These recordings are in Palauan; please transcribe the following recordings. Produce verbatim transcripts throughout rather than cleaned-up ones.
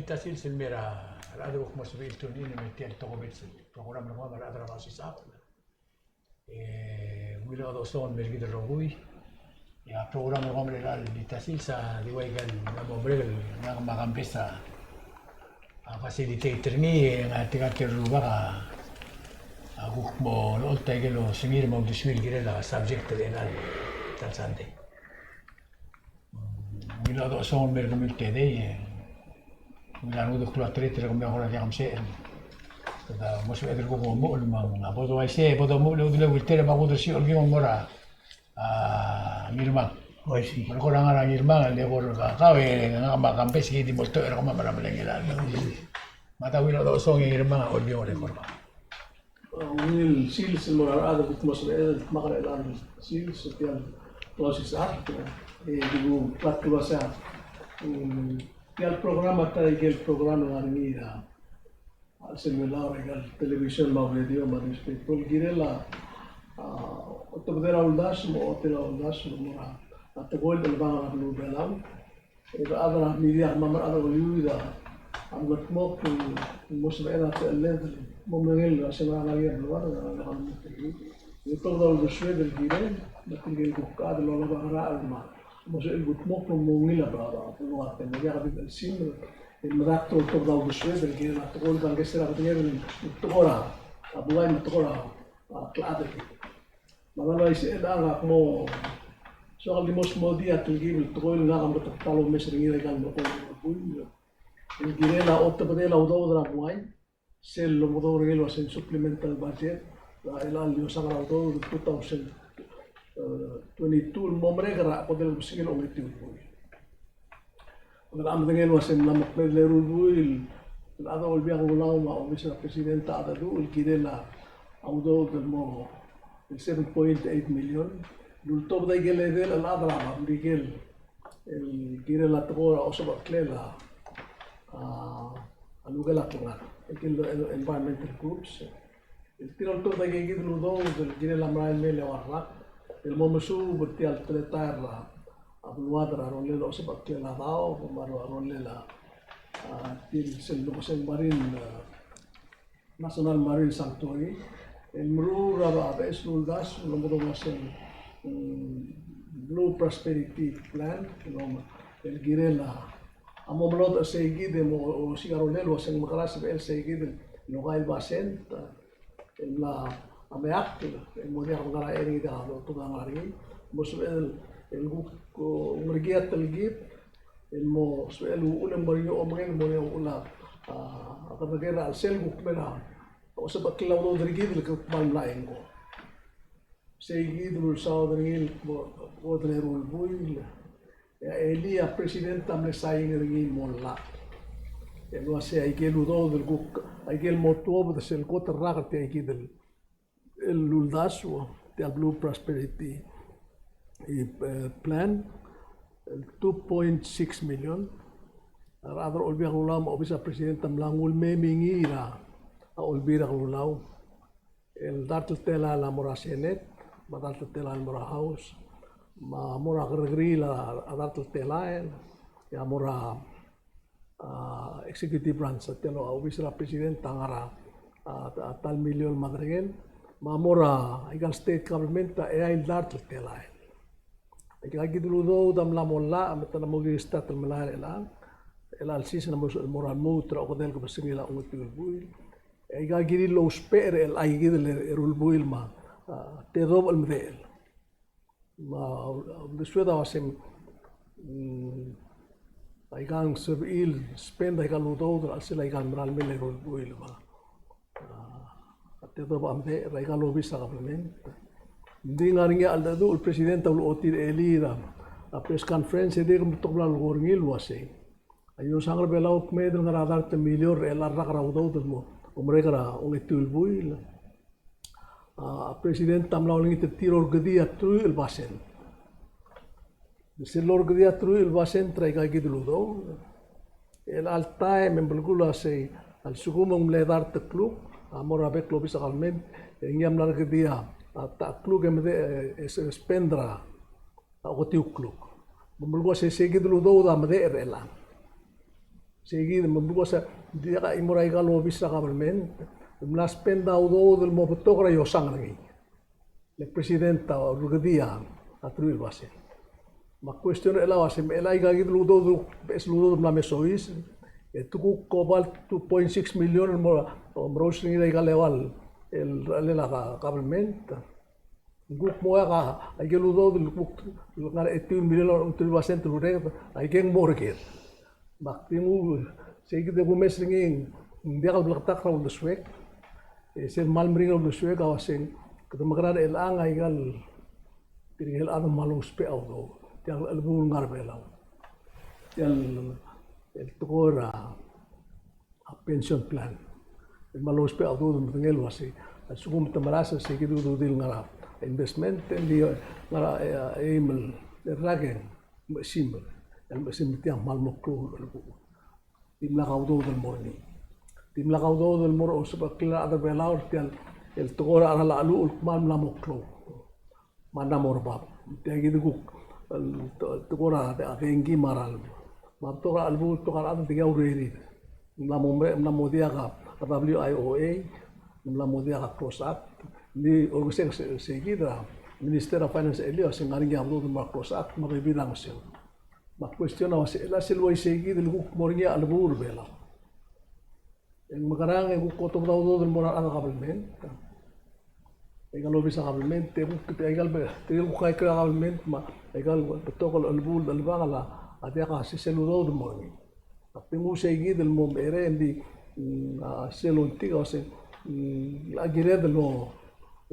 Tia el sils el mei er a rechad el kuk mo sebechir el tune in el mei er tia el tokubets el program er kemam a rechad er a Lausisechakl. E ungil chodechosong el mei er kid el rokui. E a program er kemam er chelecha el tia el sils a di ua ikal mla mo merek el ngak me a Kambes a facilitate er ngii, e ng tirka el rubak a, a kuk mo olecholt a ikel osengir me a uldesuir el kirel a subject er chelecha el Sunday. Ungil chodechosong el mei er kemiu el tedei, e ungil a rengud el klou a tereter er kemiu a kora diak mseched. Kede mo sebeched el kuk omuchel me ng, a bo de uaisei, bo domuchel e udeleuitel me a kudersii olkingel el mo er a, a, Ngirmang. Uaisei. Me ng kora ngar er a Ngirmang, el eko er kau e ngak me a Kambes e di mo oltoch er kemam er a belngel a. Me a ta ungil chodechosong e Ngirmang a olkingel e kora. A ungil sils el mo er a rechad el kuk mo sebeched el dmak er chelecha el sils er tia el Lausisechakl, e di kuk klatk el uasei, mm, tia el program a ta ikel program el ngar er ngii er a, a, sel Belau er a ikal television me a radio me a newspaper el kirel a, a, otebedel a uldasu me a ochotel a uldasu el mo er a, a tekoi el chelebangel a beluu er a Belau. E a rechad er a media, kemam a rechad er a Hollywood a mengedmokl el mo sebechel a techelled el mo medengei el uasei ng ngar er ngii a beluad, ng ngar er ngii a beluad. E tobed a uldesued el kirel, me tirke el kuk chad el olab a ngerachel me a mo sebechel el kudmokl el mo ungil a beluad, a beluad, e ng diak di chelsir el medakt el tobed a uldesued el kirel a tekoi el kangkes er a bedenged el tekoi er a buai me a tekoi er a, a, klechad er kid. Me a le uaisei e ak mo soak el di mo smodii a telkib el tekoi el ngak a meketeket el omes er ngii er a ikal melekoi el rokui el kirel a otebedel a udoud er a buai, sel lomedou er ngii el uasei ng supplemental budget er a chelecha el iosang er a udoud el two thousand twenty-two el mo merek er a kodel kebesengil a ongetiu el buil. Kede medengei el uasei ng mla mo kmeed el eru el buil, el chad er a Olbiil er a Kelulau me a obis er a president a chedecheduch el kirel a udoud el mo el seven point eight million. El ultobed a ikel edei el chad er a Merikel el kirel a tekoi er a osebecheklel a, a, a lukel a klengar, ikel environmental groups. El tir a ultobed a ikakid el udoud el kirel a merael mei el eua el rak el mo mesuub er tia el teletael er a beluad er a rolel a osebecheklel a daob me a rolel a, a, tir sel lobes el marine, a, National Marine Sanctuary. El meruul er a beches el uldasu el lomedong a sel, mm, Blue Prosperity Plan, el kirel a mo melodech er seikid e mo osiik a rolel el uasei ng mekerang e sebechel seikid el okai el basent, a, el mla meakl, el mo diak dengar er ngii, diak lotobed a ngar er ngii, mo sebechel el kuk, o, ngerekii a telkib el mo sebechel uchul e ng mo er ngii a omengel el mo er ngii a uchul a, a, kerreker er a chelsel kuk mei er a osebecheklel a udoud er kid el kmal mla er ngii. Seikid el ulsaod er ngii el mo, mo er a eru el buil. E a elii a president a mle sain er ngii el mo llach el uasei a ikel udoud el kuk, a ikel mo tuobed er sel kot el rak er tia ikid el, el uldasu, tia el Blue Prosperity, e, plan, el two point six million. A rechad er a Olbiil er a Kelulau me a obis er a president a mla nguu el mei me ngii er a Olbiil er a Kelulau. El dart el telael a mo er a Senate, me a dart el telael a mo er a House, me a mo er a kerrekeriil a dart el telael, e a mo er a, a, executive branch, a tia el obis er a president a ngar er a, a, a ta el million me a derengel, me a mo er a ikal state government a eai el dart el telael. Aikakid el udoud a mla mo llach, me te mla mo kirir el start el melai er chelechang, el chelecha el sils a mo, mo er a lmuut er a okedei el kebesengil a ongetiu el buil. E aika kirir el ousbech er chelecha ikid el eru el buil me a, a, tedobech el medechel. Me a uldesued a uasei, mm, aika ng sebechir el spend aika el udoud er a chelsel aika el merael mei el eru el buil me a, a, tedobech a medechel er aika el obis er a government. Ng di ngar er ngii a cheldecheduch el president a ulechotii er elii er a, a, press conference e dirk betok el bla leko er ngii el uasei a iosang er a Belau a kmeed el ngar er a dart el million er chelecha el rak er a udoud el mo, omerek er a ongetiu el buil. A, president a mla olengit er tir a orrekedii a truich el basent. Sel orrekedii a truich el basent er aika kid el udoud, el chelecha el taem e ng belkul a sei a lsekum e ng mle dart el kluk a mo er a bek el obis er a government, e ngii a mla orrekedii a ta el kluk e mede, e, e spend er a a oketiu el kluk. Me ng belkul a sei, sei kid el udoud a medechel er chelechang. Sei kid me ng kmo se ng diak a chimo er a ikal obis er a government el mla spend a udoud el mo betok er a iosang er ngii. Le president a orrekedii a truich el basent. Me a question er chelechang a uase me chelechang aika kid el udoud, beches el udoud el mla mesois, e te kuk oba el two point six million el mo, mo merous er ngii er a ikal eua el, el, el a government. Ng kuk mo oba aike el udoud el kuk ngar er a eighty-one million el truich el basent el urreked, aike ng mo er ker. Me ak di nguu sei kid e kumes er ngii, ng diak el bleketakl er a uldesuek. E sel kmal meringel a uldesuek a uaseng, kede mekerang er chelechang a ikal tirke el chad el kmal ousbech a udoud, tia el chelebuul el ngar er a Belau. Tia el tekoi er a pension plan. El kmal ousbech a udoud el medengei el uasei, a lsekum te merael sei kid el udoud el ngar er a investment, e ng di ngar er a, e, eim el rak e ng mechesimer. El mechesimer tia kmal mo klou el chelebuul. Dimlak a udoud el mo er ngii. Dimlak a udoud el mo er a osebechakl er a rechad er a Belau er tia el tekoi er a cheral a cheluch el kmal mla mo klou. Me a mla mo er bab. Tia kid el kuk, el te-, tekoi er a de-, dengki me a ralm. Me a betok er a chelebuul, betok a rechad el diak a urerir. Ng mla mo me-, ng mla mo diak a W I O A, ng mla mo diak a CLOSE Act. Ng di olengeseu sei, sei kid a Minister er a Finance er chelechang a uase ng ngar er ngii a udoud el mo er a CLOSE Act, me a bebil er a ngeseu. Me a question a uase, el a sel uaisei kid el kuk mo er ngii a chelebuul er a Belau. E ng mekerang e kuk otobed a udoud el mo er a rechad er a government. Aika el obis er a government, e kuk, aika el be-, tirke el kuk aike er a government, me aika el betok el chelebuul el chelebangel a diak a sesei el udoud el mo er ngii. Ak di nguu sei kid el mo merek e ng di, mm, a sel ongtik a uase, mm, a kired el o,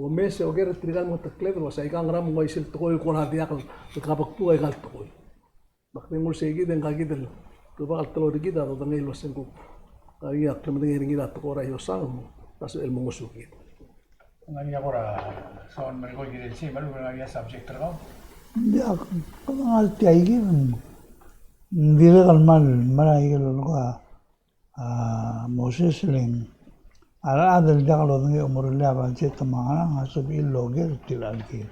omes e oker er tirka el mengetekled el uase aika ngera me ng uaisei el tekoi el kora diak el kabekbuk aika el tekoi. Me ak di nguu sei kid e ngka kid el rubak el teloi er kid a dodengei el uase ng kuk ngar er ngii a klemedengei er ngii er a tekoi er a iosang, me a sebechel el mo ngosukid. Ng ngar er ngii a kora soam el melekoi el kirel sei me a lechub e ng ngar er ngii a subject er kau? Ng diak, kede ngar tia kid, ng dirrek el kmal mera ikel lolekoi a, a, Moses, le ng a rechad el diak lodengei a omerellel a budget me a ngerang a sebechir el oker er tirka el kiei.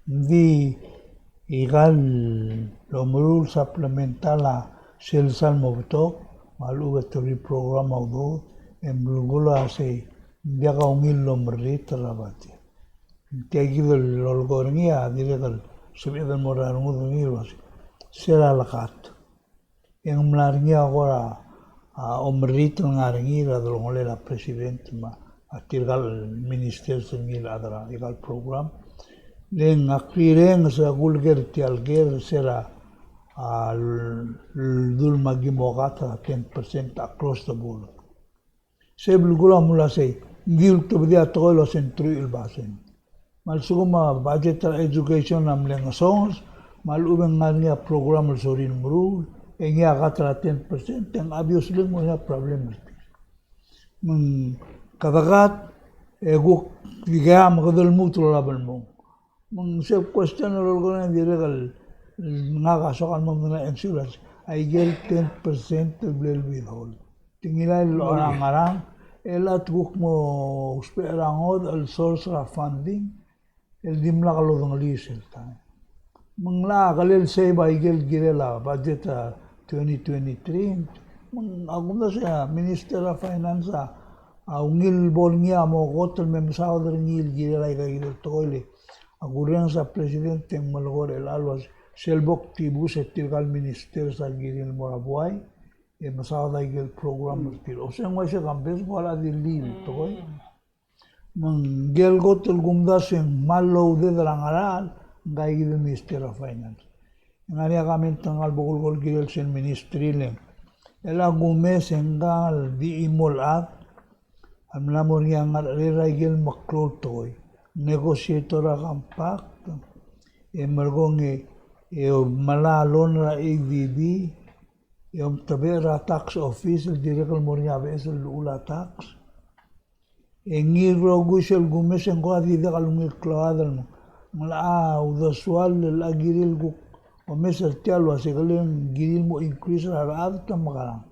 Ng di ikal omeruul el supplemental a sel sal mo betok, me a lechub e te reprogram a udoud, e ng belkul a sei, ng diak a ungil el omerrit er a budget. Tia kid el lolekoi er ngii a dirrek el sebeched el mo er a rengud er ngii el uase, se er a lekat. E ng mla er ngii a kora, a, omerrit el ngar er ngii er a delongelel a president me a tirka el ministers er ngii el chad er a ikal program. Le ng ak rirenges a kuleker tia el ker se er a, a, ldul me aki mo kat er a ten percent across the board. Se belkul a mla sei, ng di ultebedii a tekoi el uase ng truich el basent. Me a lsekum a budget er a education a mle ngesonges, me a lechub e ng ngar er ngii a program el sorir el meruul, e ngii a kat er a ten percent, e ng obviously ng mo er ngii a problem er tir. Me ng kede kat, e kuk dikea me kede lmuut el olab el mong. Me ng sel question el lolekoi er ngii a dirrek el ngak a soak el mo medengei a answer el uase, aikel ten percent el bla lewithhold, te ngilai el locha ngerang, e le te kuk mo ousbech er a ngodech el source er a funding el dimlak lodengelii sel taem. Me ng locha kelel sei a ikel kirel a budget er a twenty twenty-three, me ng a kumdasu e a Minister er a Finance a ungil bo er ngii a mo kot el me mesaod er ngii el kirel aika kirel tekoi, le a kurrenges a president e ng melekoi er chelecha el uase sel bo kdibus e tirka el ministers a kirir el mo er a buai e mesaod aike el program er tir. Oseng uaisei, campaigns, ng ua di lead el tekoi. Me ngike el kot el kumdasu e ng kmal loaded er a ngerachel, ngka kid el Minister er a Finance. E ng ngar er ngii a comment er ngak el bo kulekoi el kirel sel ministry, le ng, el a kumes e ngka el di chimo el chad a mla mo er ngii a ngerachel er aike el meklou el tekoi. Negotiate er a compact, e merekong e, e melai a loan er a A D B, e omtebechel er a tax office el dirrek el mo er ngii a beches el llechul a tax. E ngii el rokui sel kumes e ng kora di diak lungil klou a chad el mo. Ng locha uldesuel el locha kirir el kuk omes er tia el uase kele ng kirir el mo increase er a rechad, te mekerang.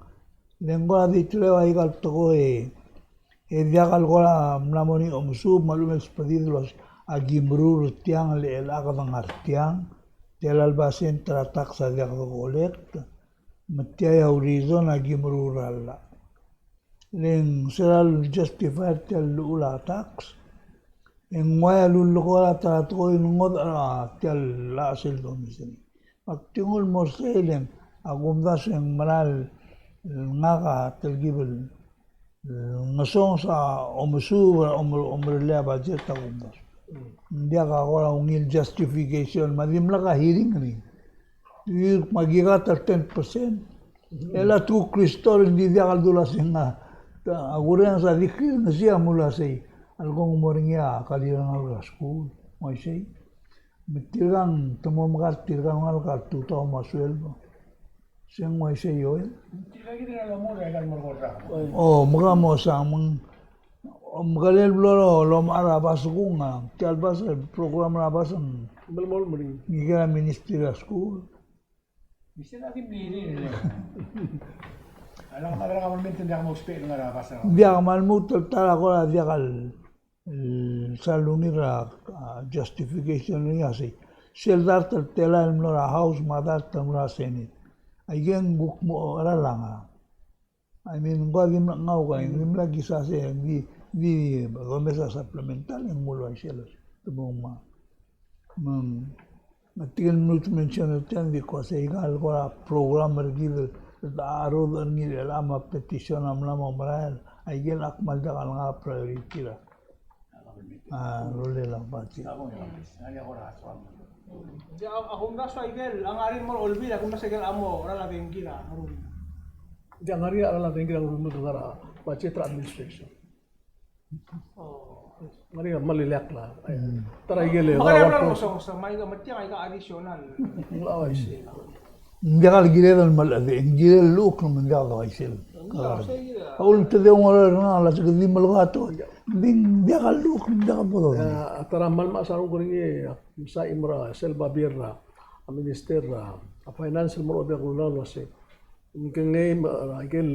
Le ng kora di teleu aika el tekoi e diak el kora mla mo er ngii a omesuub me a lechub e ng sbedid el uase aki meruul er tiang, le chelecha kede ngar tiang, tela el basent er a tax a diak de collect. Me tia a reason a ki meruul er a llach. Le ng sel justify er tia el llechul a tax, e ng ua a lullekoi er a ta er a tekoi el ngodech er tia el llach sel domiciliary. Me ak di nguu el mo er sei, le ng a kumdasu e ng mera el ngak a telkib el ngesonges a omesuub, ome-, omerellel a budget a kumdasu. Ng diak a kora ungil justification, me a dimlak a hearing er ngii. Tir me aki cut er a ten percent. E a tu Kristo, ng di diak el dula sei, ng a, a kurrenges a di kirengesii a mla sei. A lekong mo er ngii a kalirangal er a skuul, me uaisei. Me tirkang, te mo mekar tirkang el ngalek a tutau me a sueldo. Se ng uaisei, Joel? Tirkang kid a lomur a ikal mo er a rang. O, me ka mo sang, me ng, o, me ka lel blo lomechar a bas kung a, tia el bas, el program er a bas ng, ng ikel a Ministry er a School. Mise a di mlirir. A lak mad er a government, ng diak mo expect el ngar er a bas er a. Ng diak, me a lmuut el ta er a kora diak el, el sal ungil er a, a, justification er ngii a sei. Sel dart el telael el mlo er a House me a dart el mlo er a Senate, aike ng kuk mo er a langa. I mean, ng ko a dimlak ngau ka, dimlak kisa se, di, di domes a supplemental, e ng mlo uaisei el, te mo ma. Me ng, me tirke el mlo mention er tiang, di ko se ikal kora program er kid el, a rudech er ngii el chelecha me a petition a mla mo merael, aikel a kmal diak el ngar er a priority er a A, rolel a budget. Ia, a, a kumdasu a ikel, a ngar er ngii el mo er a Olbiil, a kumdasu a ikel a mo er a dengki er a, a rubak. Ia, ngar er ngii a dengki er a rubak el ngar er a budget er a administration. O. Ngar er ngii a mle ileakl a. Mm. Ta er a ikel, me a ngar er ngii a ngar er ngii a ngar er ngii a additional. Ng diak el kired el mle, ng kired el llechukl me ng diak el uaisei. A ulemtedei a ungil er ngak el se ke di mle kato. Ng di ng diak el llechukl, ng diak el bo. A ta er a mle mechas a renguk er ngii, a msa chimo er a sel babier er a, a minister er a, a finance el mo er a Olbiil er a Kelulau el uasei, ng kengei me, a ikel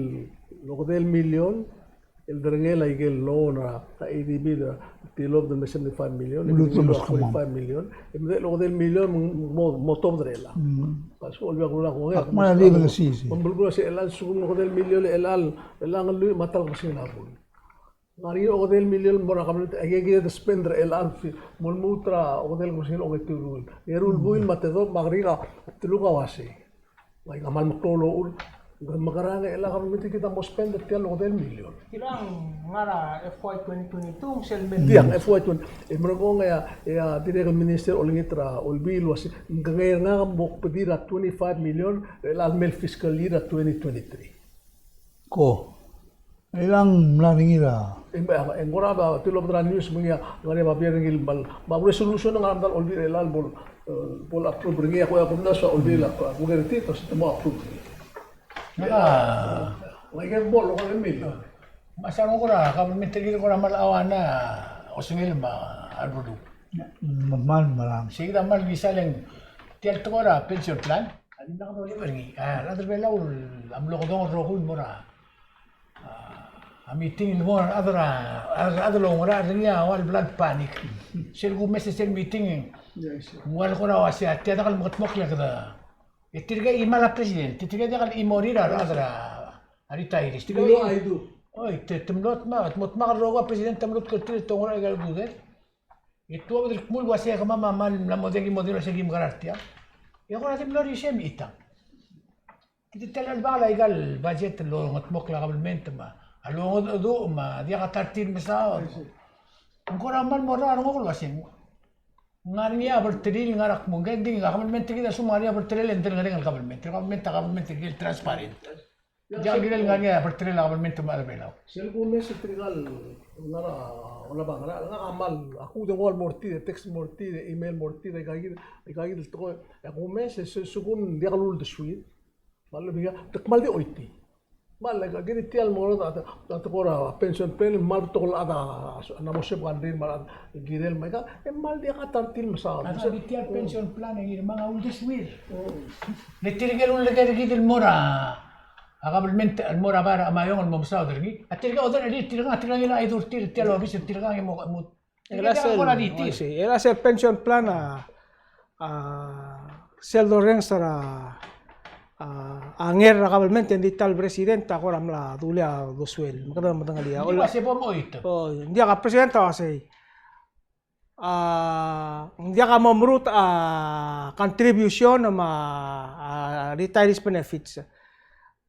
okedei el million el derengel a ikel loan er a ADB er a tilobed el me seventy-five million, e mluut el me forty-five million, e medechel okedei el million mo, mo, mo tobed er chelechang. Mm. Ak kmal di ngesisii. Me ng belkul a se chelechang, lsekum okedei el million, chelechang, chelechang el lluich me a ta el kebesengil a buil. Ngar er ngii a okedei el million el mo er a kabelment, aike kid a spend er chelechang, mo lmuut er a okedei el kebesengil a ongetiu el buil. Eru el buil me a tedobech me a kerik a teluk a uasei. Bai, ng kmal meklou el uchul. Ng mekerang e chelechang a kabelment e kid a mo spend er tia el okedei el million. Tirang ngar er a FY twenty twenty-two, sel mei. Tiang, FY twenty. E merekong e a, e a dirrek el minister olengit er a Olbiil el uasei, ng kengei er ngak a mo kbedir a twenty-five million er chelechang el mei el fiscal year er a twenty twenty-three. Ko. Chelechang mla er ngii er a. E ng, e ng kora tilobed er a news me ng ngar er ngii a babier er ngii el mal, me a resolution a ngar er a medal Olbiil er chelechang el bo, e, bo approve er ngii, a ko, a kumdasu a Olbiil a, a ko er tir, te mo approve er ngii. Ngak a. Ngak a bo local M L A. Me a sa renguk er a government er kid el kora mal auana osengel me a rubak. Me kmal merang. Sei kid a kmal mesa el ng tia el tekoi er a pension plan. A dimlak doliu er ngii. A rechad er a Belau a mlo kedong el rokui el mo er a, a, a meeting el mo er a rechad er a, a rechad el oungerachel er ngii a ua el bla el panic. Sel kumes er sel meeting, ng ua el kora uasei a tia diak el mekedmokl e kede. E tirke a chimal a president, e tirke a diak el chimorir a rechad er a retirees. Tirke a, oi, te, te mlo dmak, te mlo dmak el rokui a president a mlo dmak el tir el te oungerachel aika el kudel. E tuobed el kmo el uasei kemam a kmal mla mo diak el mo dilu el uasei kim kora er tiang. E kora di mlo er isei me chitang. Kid a tia el chelebachel a ikal budget el longedmokl a kabelment me a longedecheduch me a diak a ta er tir el mesaod. Ng kora kmal mo er a renguk el uasei ng ngar er ngii a berterir el ngar er a kmo, ng di a kabelment er kid a lsekum ng ngar er ngii a berterir e ng delengerenger el kabelment. El kabelment a kabelment er kid el transparent. Diak el kirel ngar er ngii a berterir a kabelment me a rechad er a Belau. Sel kumes er tirka el ngar er a olab a ngerachel, ngak a kmal, a kuk di nguu el mo er tir, e text el mo er tir, e email el mo er tir, e aika kid, aika kid el tekoi, e a kumes, e se, sekum ng diak luldesuir. Me a lechub e ng, te kmal di choitii. Me a le, aika kid tia el mo er a, a, a tekoi er a pension plan, me a rebetok el chad a, a, a mla mo sebechir el kirel me aika, e kmal diak a ta er tir el mesaod. A, a tia el pension plan e ngii me ng uldesuir. Mm. Le tirke el uleker er kid el mo er a A kabelment el mo er a bai er a Meyuns el mo mesaod er ngii. A tirka a oderchir, tirka, tirka ngii a idurtir tia el obis, tirka ngii mo, mo. Tirka sel, kora di tir. Oi, sei. Era sel pension plan a, a, sel dorrenges er a, a, a nger er a government e ng di ta el president a kora mla dulii a uldesuel. Me kede medengelii a. Ng di ua se bo moit. O, ng diak, a president a uasei. A, ng diak a mo merutech a contribution me a, a, retirees benefits.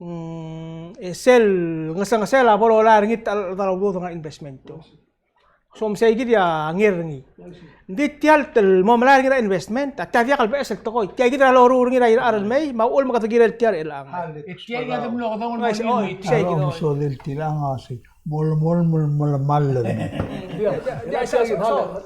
Mm, e sel ngesengesel a bo lolai er ngii a chad el udoud er a investment. So, me sei kid a nger er ngii. Ng di tia el mo melai er ngii er a investment, a tia diak el beches el tekoi. Tia kid a loruul er ngii er a irechar el mei, me a uchul me kede kirel tia er chelechang. E tia kid a mlo kedong el mo. Sei kid. Mo sodel tilang a sei. Mol, mol, mol, mol, mal.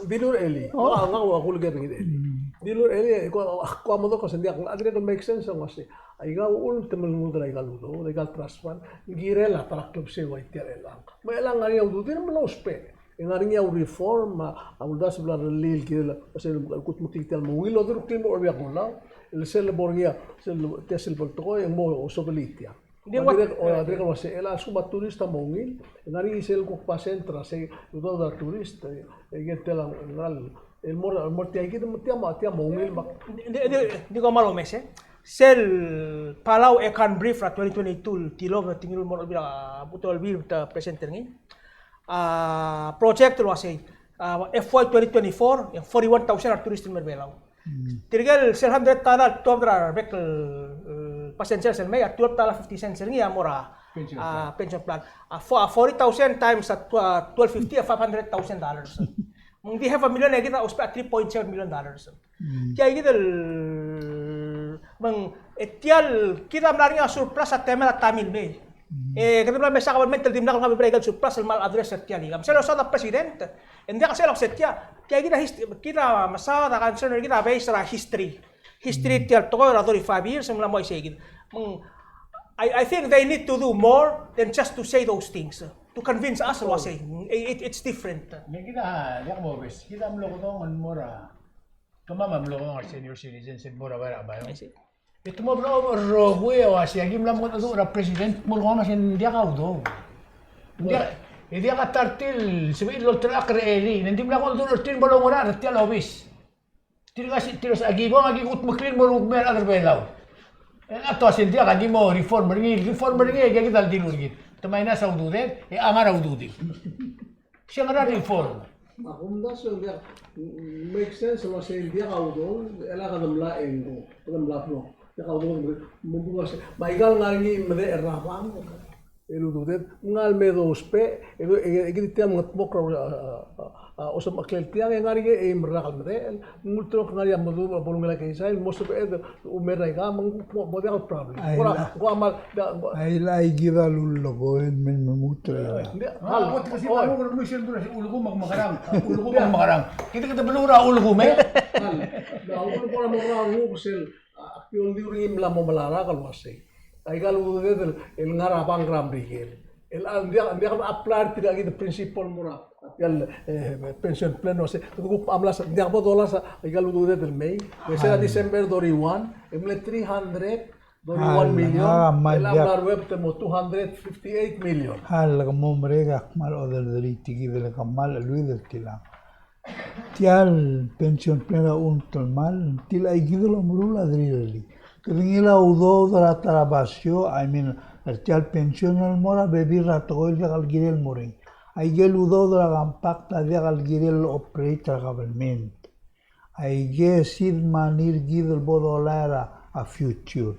Dilu er a elii. Ngak a ua kulker er ngii er elii. Dilu er a elii, ko a, ko a modoko se ng diak, a dirrek el make sense ng uasei. Aika uchul me te mle nguu er aika el udoud, aika el trust fund, ng kirel a ta er a klebesei el ua tia er chelechang. Me chelechang ng ngar er ngii a ududir me lousbech. E ng ngar er ngii a reform, a uldasu el bla lerellii el kirel, sel kutmeklii tia el mo ungil el oderuklii el mo er a Belau, el sel bo er ngii a, sel tia sel bo el tekoi, e ng mo osobelii tia. Ng di ua dirrek, ua dirrek el uasei, el a lsekum a tourist a mo ungil, e ng ngar er ngii sel kuk percent er a sei, udoud er a tourist, e, e aike el tela el ngar, el mo er, el mo er tia kid, tia mo, tia mo ungil me a. Ng di, ng di, ng di ko mal omes, e. Sel Palau Econ Brief er a twenty twenty-two, el tilobed er a tekingel el mo er a Olbiil, a butol Olbiil, te present er ngii. A, project el uasei, a, F Y twenty twenty-four, e ng forty-one thousand a tourist el mei er a Belau. Tirke el sel hundred thousand a tuobed er a rebek el, el passenger el mei, a twelve thousand fifty cents er ngii a mo er a, pension plan. A, pension plan. A fo-, a forty thousand times a tw-, a twelve fifty, a five hundred thousand dollars. Me ng di half a million e kid a ousbech a three point seven million dollars. Tia kid el, me ng, e tia el, kid a mla er ngii a surplus a temel a taem el mei. E kede mla mesa government el dimlak el ngar er a bebil er aike el surplus el kmal address er tia el ikang. Me sel losaod a president, e ng diak sel losaod tia, tia kid a hist-, kid a mesaod a concern er kid a base er a history. History tia el tekoi er a thirty-five years, e ng mla mo uaisei kid. Me ng, I, I think they need to do more than just to say those things, to convince us el uasei, it, it's different. Me kid a, diak mobes, kid a mlo kedong el mo er a, kemam a mlo kedong el senior citizens el mo er a bai er a Maiong. E te mo bla rokui e uasei, aki mla mo mengedecheduch er a president, mo er kemam a se ng diak a udoud. Ng diak, e diak a ta er tir el sebechir el olterechakl er a elii, ng di mla mo mengedecheduch er tir el mo loungerachel er tia el obis. Tirka se, tirka se, aki bong, aki kutmeklii el mo er a rechad er a Belau. E a ta uasei ng diak, aki mo reform er ngii, reform er ngii, e aki kid a dilu er kid. Te minus a ududed, e a ngar er a ududir. Se ngera el reform? A kumdasu e ng diak, make sense el uasei ng diak a udoud, e le kede mla engko, kede mla blo. Diak a udoud, me ng uasei, me aika el ngar er ngii el medechel er a bank el ududed, ng kmal me dousbech, e, e, e kid tia el mengetmokl er a, a, a, a, osemecheklel tiang, e ng ngar er ngii a eim el rak el medechel, ng ulterekokl, ng ngar er ngii a meduch, bo lungil a keizai, el mo sebeched el umer er aika, me ng mo, mo diak el problem. Kora, kora mal, Aika kid a lullekoi el me lmuut er a. Kede, kede beluu er a ulekum, me a ulekum e. Aki oldiu er ngii el mla mo melecha el uasei, aika el ududed el ngar er a bank er a Merikel, el a diak, diak apply er tirka kid el principal el mo er a tia el, e, pension plan el uasei, kede kuk mla mesa, diak bo dolasem aika el ududed el mei, e sel December thirty-one, e mle three hundred thirty-one million, el a mla ruebet el mo two hundred fifty-eight million. A lak mo merek a kmal oderderii tia kid el kmal cheleuid el tilang. Tia el pension plan a ultuil el kmal, tia kid el omeruul a dirrek el. Kede ngilai a udoud er a ta er a basio, I mean, er tia el pension el mo er a bebil er a tekoi el diak el kirel el mo er ngii. Aike el udoud er a compact a diak el kirel el operate er a government. Aike seed money er kid el bo dolai er a future.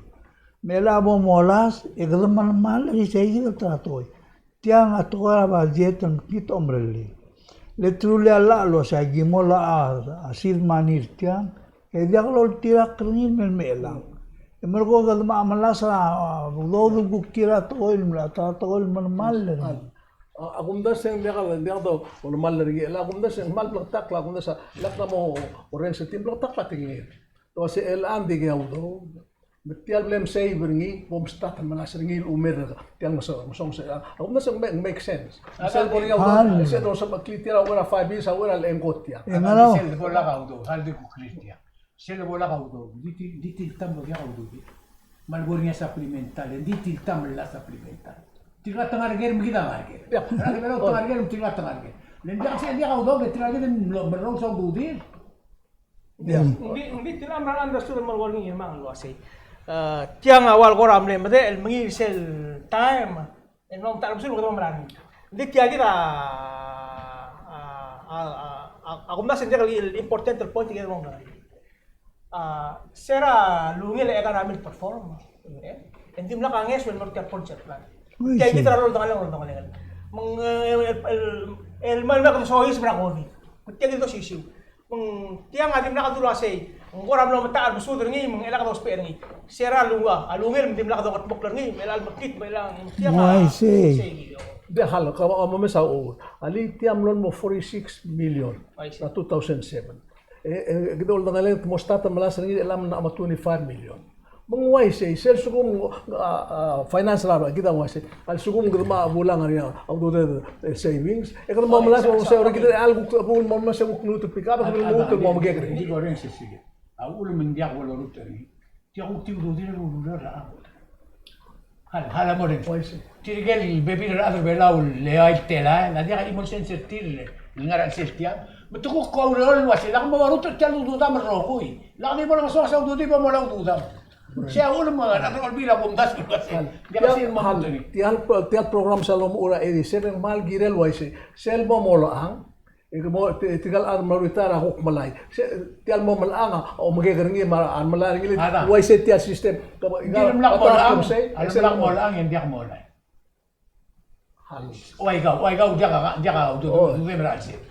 Me a lebo molasem, e kede melemall er isei kid el ta er a tekoi. Tiang a tekoi er a budget el mekngit a omerellel. Le truly a llach el uasei aki mo llach a seed money er tiang, e diak loltirakl er ngii el mei el mechelang. E merekong e kede mo melasem a udoud el kuk tir a tekoi el mla, ta er a tekoi el melemall er ngii. A, a kumdasu e ng diak, diak dolemall er ngii, a kumdasu e ng kmal bleketakl, a kumdasu e lak mo orrenges er tir el bleketakl a tekinged. Te uasei chelechang ng dikea udoud. Me tia el bla msave er ngii, bo mstart el melasem er ngii el umer er tia el ngeso, ngesonges. A kumdasu e ng make sense. Sel bo er ngii a udoud, sel dosemechekl er tir a uchei er a five years, a uchei er a lengkot tia. Sel bo lak a udoud, a ldi kuk clear tia. Sel bo lak a udoud, di til, di tilta me diak a udoud. Me a lebo er ngii a supplemental, di tilta me llach a supplemental. Tirka te ngar er ker me kid a ngar er ker. Tirka te ngar er ker me tirka te ngar er ker. Le ng diak, sel diak a udoud, tirka kid a mlo, mlo merous a ududir. Ng di, ng di tia el mera el understood el mo er ngii el mang el uasei. A, tiang a ua el kora mle medechel el mengiil er sel taem el mla mo ta er a mesul me kede mo mla er ngii. Ng di tia kid a, a, a, a, a, a kumdasu e ng dirrek el important el point el kede mo mla er ngii. A, se er a lungil a economy el perform, e, e ng dimlak a ngeso el mo er tia el pension plan. Tia kid er a loldengelel, loldengelel. Me ng, e, el, el, el mle mek a soiseb er a COVID. Tia kid a osisiu. Me ng tiang a dimlak a dulu el uasei, ng kora mlo metacher a mesud er ngii, me ng chelecha dousbech er ngii. Se er a lungil, a lungil me ng dimlak a dongetmokl er ngii, me chelecha el mekngit, me chelecha ng tiang a, uaisei. Sei kid. Diak, hal, kau a mo mes a uchul. Alii, tia mlo mo forty-six million. Uaisei. Er a two thousand seven. E, e, kede oldengelel, te mo start el melasem er ngii, e chelecha me ng mo twenty-five million. Me ng uaisei, sel lsekum, a, a, finance er a, kid a uaisei. A lsekum kede mo bulang er ngii a ududed el savings, e kede mo melasem, uaisei, er kid a lsekum kede mo melasem e kuk lmuut el pick up, e kede lmuut el mo mekekerei. Ng di ko reng se sei. A uchul me ng diak bo lorurt er ngii. Tia kuk di ududir el ureor er a Hal, hal a mo reng. Tirke el bebil er a rechad er a Belau el eai el telael, a diak a chimo el sens er tir el ngar er a chelsel tiang. Me te kuk oureor el uasei, lak mo orutech er tia el ududam el rokui. Lak di bo lengeso a ududir bo mo er a ududam. Sei a uchul me a rechad er a Olbiil a kumdasu el uasei. Diak sel mo, tia el, tia el program sel lomuchel er a eighty-seven, me ng kirel uaisei. Sel bo molechang, e ke mo, ti-, tirka el chad el mla retire a kuk melai. Se, tia el mo melechang a omekekerei er ngii me a remelai er ngii, uaisei tia el system. Ng dimlak molechang, a dimlak molechang e ng diak molai. Ua ikau, ua ikau diak a, diak a, udu-, udu-, ududir a chelsel.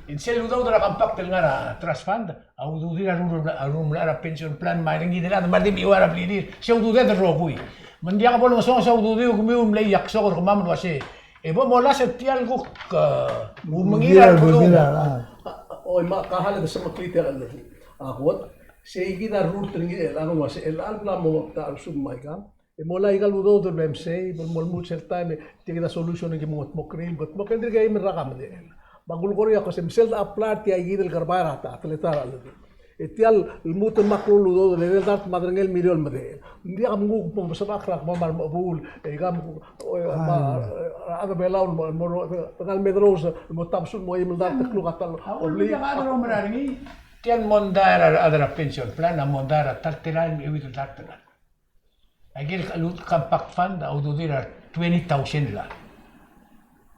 E sel udoud er a compact el ngar er a trust fund, a ududir a rul-, a rulemolem er a pension plan me a rengid el chad me a di mechiuaiu er a blirir. Se ududed el rokui. Me ng diak bo lengesonges a ududir kemiu el mle iaksok er kemam el uasei, e bo molasem tia el kuk, e, umengiil er a beluu. Oi, me ak hal e de semeklii tia el, a kot, sei kid a rurt er ngii el, a uasei, el chelecha el bla mo ta er a sub me aikang, e molai aika el udoud el mei me sei, bo el mo lmuut sel taem e tia kid a solution e ki mo ngetmokl er ngii, ngetmokl er ngii, dirk eim el rak a medechel. Me a kulekoi a ko se me sel de apply er tia kid el kerebai er a ta, a teletael a ldu. E tia el lmuut el mo klou el udoud el edei el dart me a derengel miliol el medechel. Ng diak me kuk mo sebechek er a kemam el mechebuul, e kemam, o, e, me a, e, a rechad er a Belau el mo, mo, mo, mo mederous el mo tabesul el mo eim el dart el kluk a ta el, a uchul me ng diak a chad el oumera er ngii. Tia el mondai er a rechad er a pension plan a mondai er a ta el telael me a euid el dart el chad. Aike el compact fund a ududir a twenty thousand el chad.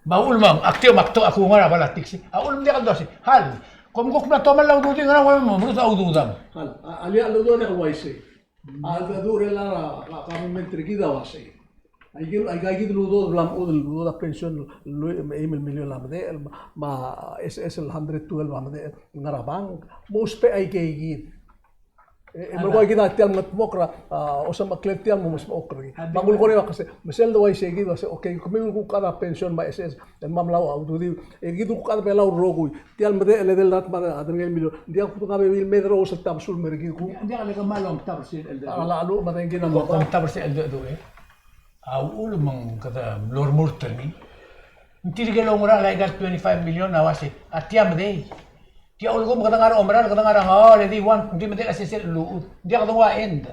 Me a uchul me ng, ak tia me ak to, ak oungar a politics, a uchul me ng diak el dosei. Hal, kom kuk mla tomall a ududir, ngera ua mo merus a ududam. Hal, a, a lea el udoud a diak uaisei. A ldu er a, a, a government er kid a uaisei. Aike, aike, aike el udoud el bla mechudel el udoud a pension el, el, eim el miliol a medechel, me a, me a S S el hundred twelve a medechel, ngar er a bank, mousbech aike kid. E, e, melekoi kid a tia el ngetmokl er a, a, osemeklel tia el mo mesmechokl er ngii. Me a kulekoi a ko se, me sel de uaisei kid a se, okay, kemiu el kuk chad er a pension me a S S, el me mla ududir, e kid el kuk chad er a Belau el rokui, tia el medechel el edei el dart me a derengel miliol, ng diak kuk a bebil el mederous el tabesul el mer kid kuk. Ng diak le kemam el omtab er sel cheldecheduch. A, a, a lechub me a dengki a mo omtab er sel cheldecheduch, e. A uchul me ng kede mlo remurt er ngii. Ng tirke el oungerachel aika el twenty-five million a uasei, a tia medei. Tia ulekum kede ngar er a omeral, kede ngar er a ngar, e di ua, ng di medechel a sesei el llechul. Ng diak kede ua end.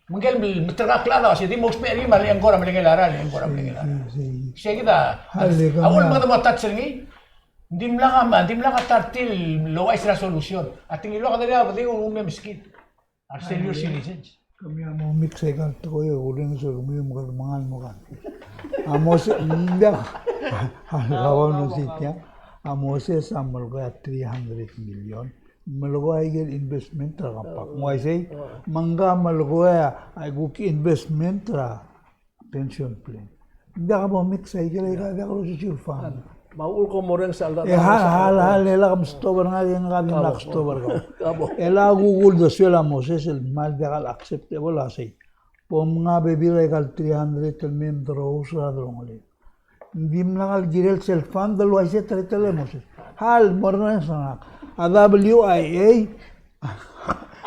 Me ngike el mle, mle terkakl a chad a uasei, di mousbech er ngii me a lechub e ng kora melengel a ralm, e ng kora melengel a ralm. Sei kid a, a uchul me kede mo touch er ngii. Ng dimlak a, ng dimlak a ta er tir el ouchais er a solution. A te ngiluu a kede diak a bedengel el meskid. Our senior citizens. Kemiu a mo mix aika el tekoi e kurenges er kemiu me kede mengal mo kan. A mo se, ng diak, a, a, a, a mo se tia, a mo se a melekoi a three hundred million. Melekoi aike el investment er a compact. Ng uaisei, me ngka a melekoi a kuk investment er a pension plan. Ng diak bo mix aike el, aika diak losisiu el fund. Me a uchul kom orrenges a cheldecheduch. E hal, hal, hal, e lak mstop er ngak e ngak a dimlak stop er kau. E lak kuk uldesuel a Moses el kmal diak el acceptable a sei. Bo mngai a bebil er aika el three hundred el mei me derous er a delongelel. Ng dimlak el kirel sel fund el uaisei a teletelel a Moses. Hal, mo orrenges er ngak. A W I A,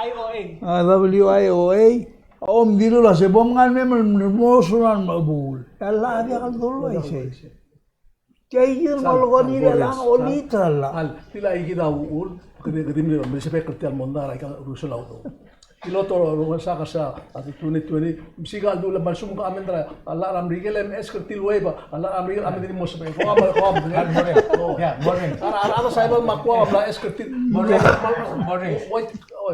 I O A. A W I O A, a omdilu el uasei bo mngai el mei me lmo sulang el mechebuul. E a llach a diak el dulu el uaisei. Tia ikel melekoi er ngii el llach a oltirakl. Hal, tia ikid a uchul, kede, kede mle, mle sebechek er tia el mondai er aika el ureor el udoud. Tia el otobed er a Ngchesar er a twenty twenty, msiik a ldu el kmal sum ka amend er a llach er a Merikel e meskid er tir el waive a llach er a Merikel a medengei el mo sebechek. Ko a, ko a, mo orrenges. Mo orrenges. A, a, a, a, sa iba me a ko a mla meskid er tir. Mo orrenges. Mo orrenges. Wait, oh,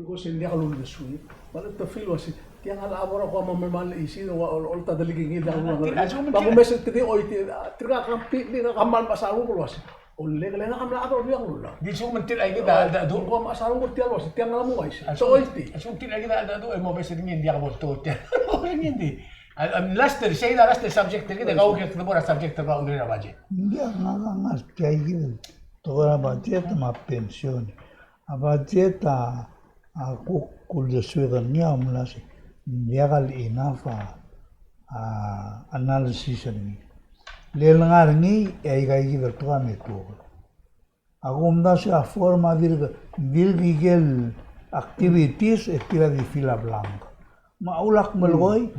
because ng diak luldesuir. Me a lechub e te feel el uasei, tiang a lebo er a kuk mo melemall el isei, ua, ol, olta delikengii el diak luldesuir. Tia, a lsekum ng tirka, a lsekum ng tirka, a, tirka a completely, tirka a kmal mechas a renguk el uasei, olek, le ngak a mla chad er a diak luldesuir. Di a lsekum ng tirka kid a cheldecheduch. Kuk mechas a renguk er tia el uasei, tiang a lemo uaisei. A lsekum, so, oiti, a lsekum ng tirka kid a cheldecheduch, e mo beches er ngii e ng diak bo ltou tia. Ng di. A, a, last er, sei a last er subject er kid, e kau ke kede bo er a subject er a, er a budget. Ng diak, ngak a ngar tia kid el tekoi er a budget me a pension. A budget a, a kuk uldesuek er ngii a mla sei, ng diak el enough a, a analysis er ngii. Le ngar er ngii, e aika kid el tekoi a me tuobed. A kumdasu e a form a dirk, dirk ikel activities, e tir a di fill a blank. Me a ulak melekoi,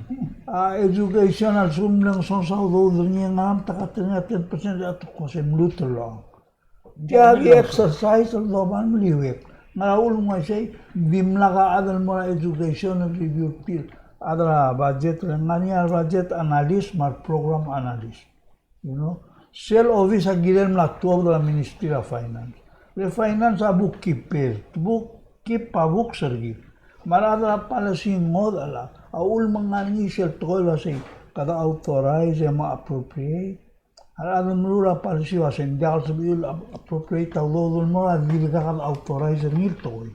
a education a lsekum ng songsang a udoud er ngii e ngera me te cut er ngii a ten percent, e a tekoi se mluut el locha. Tia di exercise el doba el meliuekl. Ngera uchul me ng uaisei, dimlak a chad el mo er a education el review er tir. A chad er a budget, le ngar er ngii a budget analyst me a program analyst. You know? Sel office a kirel mla tuobed er a Ministry er a Finance. Le finance a bookkeeper, book, keep a books er kid. Me a rechad er a policy a ngodech el a, a uchul me ng ngar er ngii sel tekoi el uasei, kede authorize e mo appropriate. A rechad el meruul a policy el uasei ng diak el sebechir el appropriate a udoud el mo er a dirkak el authorize er ngii el tekoi.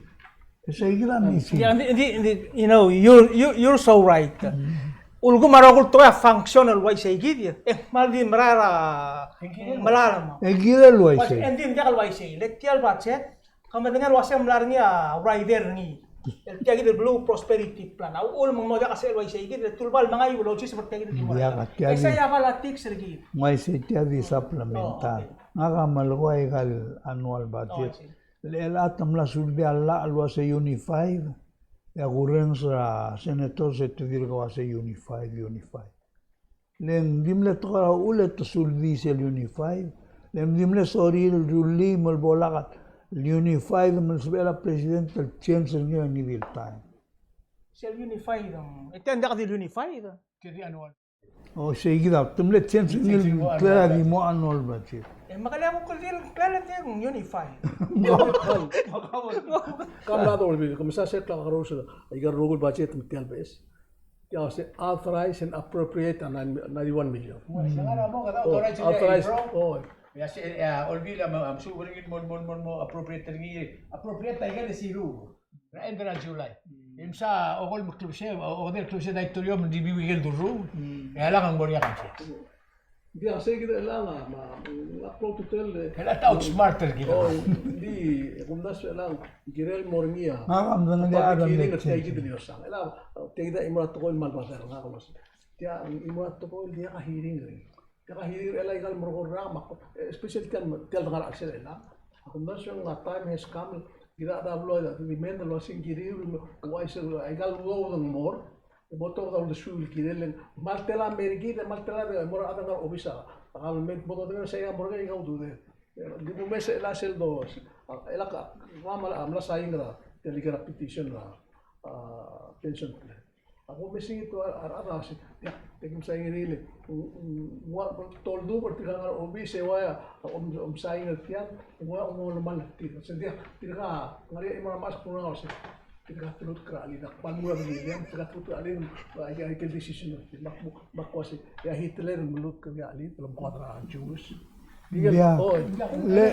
E sei kid a missing. Yeah, indeed, indeed, indeed, you know, you're, you, you're so right. Ulekum a rokui el tekoi a function el uaisei kid, e ng kmal di merael a, merael a mo. E kid el uaisei. E ng di ng diak el uaisei. Le tia el budget, Ke medengei el uasei ng mla er ngii a rider er ngii el tia kid el beluu prosperity plan. A uchul me ng mo diak a sel uaisei kid, le te uleba el mengai el olsiseb er tia kid el beluu. Diak, tia kid. E sei a politics er kid. Ng uaisei tia di supplemental. Oh, okay. Ngak a melekoi aika el annual budget. Oh, I see. Le chelecha te mla suldii a llach el uasei unified, e a kurrenges er a senators e te dirk uasei unified, unified. Le ng di mle tekoi er a uchul e te suldii sel unified. Le ng di mle sorir el rullii me bo lak el unified me ng sebechel a president el change er ngii er a ngii di el taem. Sel unified, e tia ng diak di el unified. Tia di annual. O, sei kid a, te mle change er ngii el declare a di mo annual budget. E me kele kuk di el declare a di unified. Kam mla dolbiil, ke mesa sel klekakerous er aika el rokui el budget me tia el beches. Tia se authorize and appropriate a nine, ninety-one million. Well, se ngara mo kede authorize, oh, authorize, oh. Ya se, ya, olbiil a mo, a msubed er ngii el mo, mo, mo, mo appropriate er ngii, appropriate er aike el siru. Er a end er a July. Mm. E msa okolem el klebesei, o, okedei el klebesei a daitorio me ng review aike el durruul. Mm. E a lak ng mo er ngii a conference. Ng di a sei kid el chelechang, me a, mm, a klou a ultutelel, e. Chelechang a outsmart er kid. Oh, ng di, e kumdasu el chelechang, ng kirel mo er ngii a. Ngak a medengei a public hearing er tia kid el iosang. Chelechang, tia kid a chimo er a tekoi el kmal bother er ngak el uasei. Tia, chimo er a tekoi el diak a hearing er ngii. Tia kid a hearing er chelecha aika el merekong el rak, me a, especially tia el, tia el dengar er a chelsel chelechang. A kumdasu e ng a time has come, kid a, a blo, a demand el uasei ng kiriu, el uaisei, aika el udoud a mo er Mo betok a uldesuir el kirel, me ng kmal tela a mer kid, me ng kmal tela a mo er a rechad el ngar er a obis a government, mo betok a sei a mo er ngii a kau dude. Di mo mesa el sel dos. A, el a ka, ng mla, mla sain er a, tia el ngar er a petition er a, a, pension plan. A ko mesa ngii a rechad a sei, ia, te kim sain er ngii le, ng, ng, ng ua, toldu er tirka ngar er a obis, e ua, om, om sain er tiang, ng ua, ng ua normal er tir. Sei tia, tirka, ngar er ngii a chimo er a mask, ng ua sei. Tirka teluut er a chelid, ak kmal mo er a chelid, tirka teluut er a chelid, a, a, aike el decision, me ak mo, me ak uase, e a Hitler a meluut er a chelid, el omko er a Jews. Ia, oh, le, le,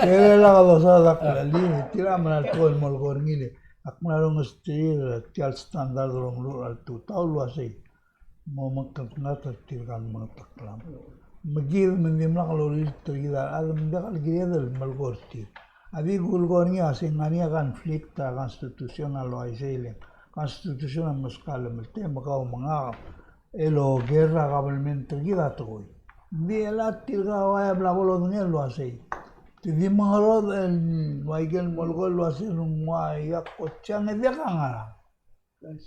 le lak dosaod a chelid, tir a mla er a tekoi el mo er ngii le, ak mla er a ongesterir, tia el standard el omeruul er a tutau el uasei. Mo mekngeltengat er tirka el mengetakl. Me kid me ng dimlak lolilt er kid a rechad me ng diak el kired el melekoi er tir. A di kulekoi er ngii a sei ng ngar er ngii a conflict er a constitution a uaisei le constitution a meskau el mei me kau me ngak el oker er a government er kid a tekoi. Ng di el a tirka a ua bla bo lodengei el uasei. Te di mengerodech el ua ikel molekoi el uasei ng ua ia ko tiang e diak a ngerang.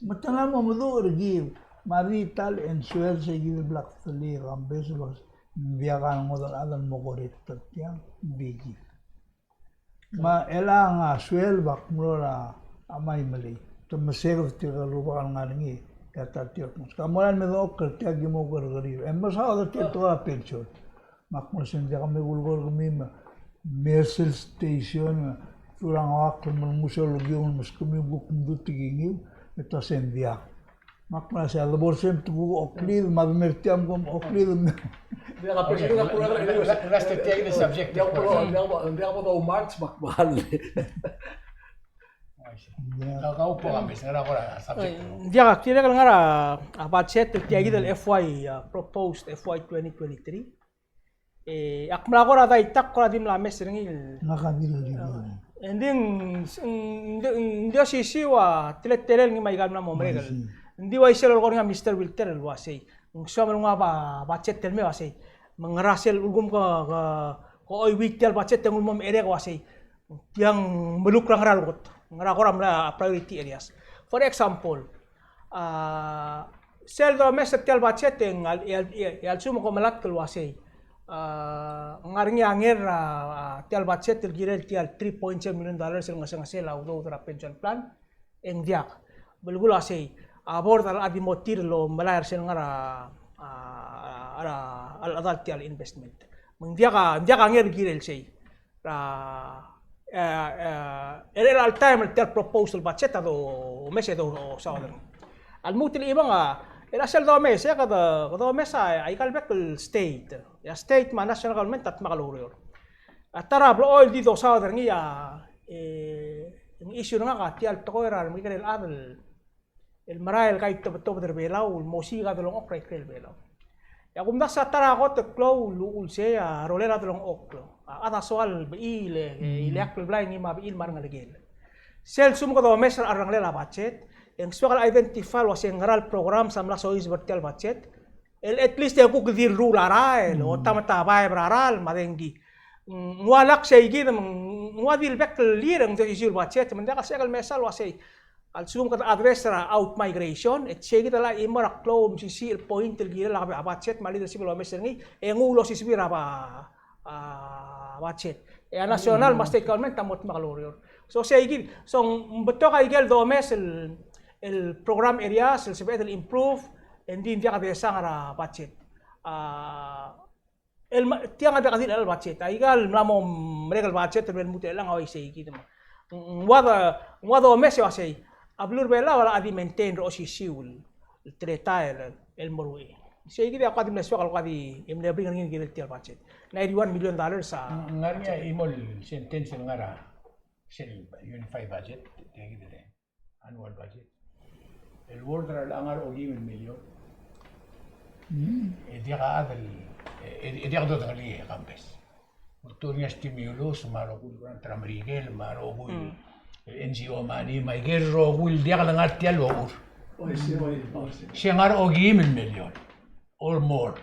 Me te ngar mo meduch er kid, me a di ta el answer sei kid el bla kdulii e Kambes el uasei, ng diak a ngodech el chad el mo correct er tiang, ng di kid. Me chelechang a suelb a kmo er a Maimelei. Te meseked er tirka el rubak el ngar er ngii, e a ta er tirka el kmo, ka mo er a lemedechokl er tia ki mo kerrekeriil. E mesaod er tia el tekoi er a pension. Me ak mo sei ng diak me kulekoi er kemiu me, me sel station me, turang oakl me lenguu sel okiu me meskemiu me kuk mdu tekingiu, e te uasei ng diak. Me ak mo sei a debo er sei me te kuk oklid, me a de mer tiang me kom oklid me. Diak a pension. Okay, la-, la-, la-, last tia el subject. Diak bo, diak bo, diak bo dou March me ak mo. Kau, kau po a mes, ngar er a kora subject. Oi, ng diak, ak dirrek el ngar er a, a, budget, tia kid el F Y, a, proposed F Y twenty twenty-three. E, ak mla kora daitak, kora di mla mes er ngii el. Ngak a di, di, di. E, ng di, ng, ng di, ng di osisiu a teletelel ngii me aika el mla mo merek el. Ng di uaisei el lolekoi er ngii a Mister Wilter el uasei. Ng soam el nguu a ba, budget el mei uasei. Me ngera sel ulekum ke, ke, ke oiuii tia el budget e ng ulekum mo merek uasei. Tiang meluk er a ngera el kot, ngera kora mla priority areas. For example, a, sel domes er tia el budget e ng a, e a, e a lsekum kom melatk el uasei, a, ngar er ngii a nger er a, a, tia el budget el kirel tia el three point seven million dollars el ngesengesel a udoud er a pension plan, e ng diak. Belkul a sei, a board a locha di mo tir el omelai er sel ngar er a, a, a, a, a chedal tia el investment. Me ng diak a, ng diak a nger el kirel sei. Er a, e, e, er chelecha el taem el tia el proposed budget a domes e dosaod er ngii. A lmuut el chimong a, er a sel domes e, kede, kede omes a, aika el bek el state. E a state me a national government a dmak el oureor. A ta er a blechoel di dosaod er ngii a, e, ng issue er ngak a tia el tekoi er a remekekerei el chad el el merael el kaitebetobed er Belau, el mo osiik a delengchokl er a ikrel Belau. E a kumdasu a ta er a kot el klou el uchul sei a rolel a delengchokl. A chad a soal el bechiil, e, e, ileakl el blai ngii me a bechiil me a rengelekel. Sel lsekum kede omes er a cherrengelel a budget, e ng soak el identify el uasei ngera el programs a mla soiseb er tia el budget, el at least e kuk di lruul a rael, o ta me ta baeb er a rael, me a dengki. Ng ua lak sei kid, me ng ua di el bek el year e ng di osisiu el budget, me ng diak a sebechek el mesa el uasei. A lsekum kede address er a outmigration, e sei kid a locha chimo er a klou el mesisiich el point el kirel a budget me a leadership el omes er ngii, e nguu el osisiu er a ba-, a, budget. E a national me a state government a mo dmak el oureor. So sei kid, so ng betok a ikel domes el, el program areas, el sebeched el improve, e ng di ng diak a desang er a budget. A, el ma-, tiang a diak di el budget. Aika el mla mo merek el budget el lmuut el chelechang a uaisei kid me ng ua de, ng ua domes e uasei. A beluu er Belau a locha di maintain er a osisiu el teletael el, el meruul. Sei kid a kuk di mle soak el kuk di mle bring er ngii el kirel tia el budget. Ninety-one million dollars a. Ng ngar er ngii a chimo el sentence el ngar er a sel unified budget, tia kid el annual budget. El word er a locha ngar er a okeim el million. Mm. E diak a chad el, e, e diak dodengelii e Kambes. Ultuil er ngii a stimulus, me a rokui el grant er a Merikel, me a rokui el, mm, N G O money, me aike el rokui el diak lengar tia el ochur. Oi, sei, oi, oi, sei. Se ngar er a okeim el million. Or more.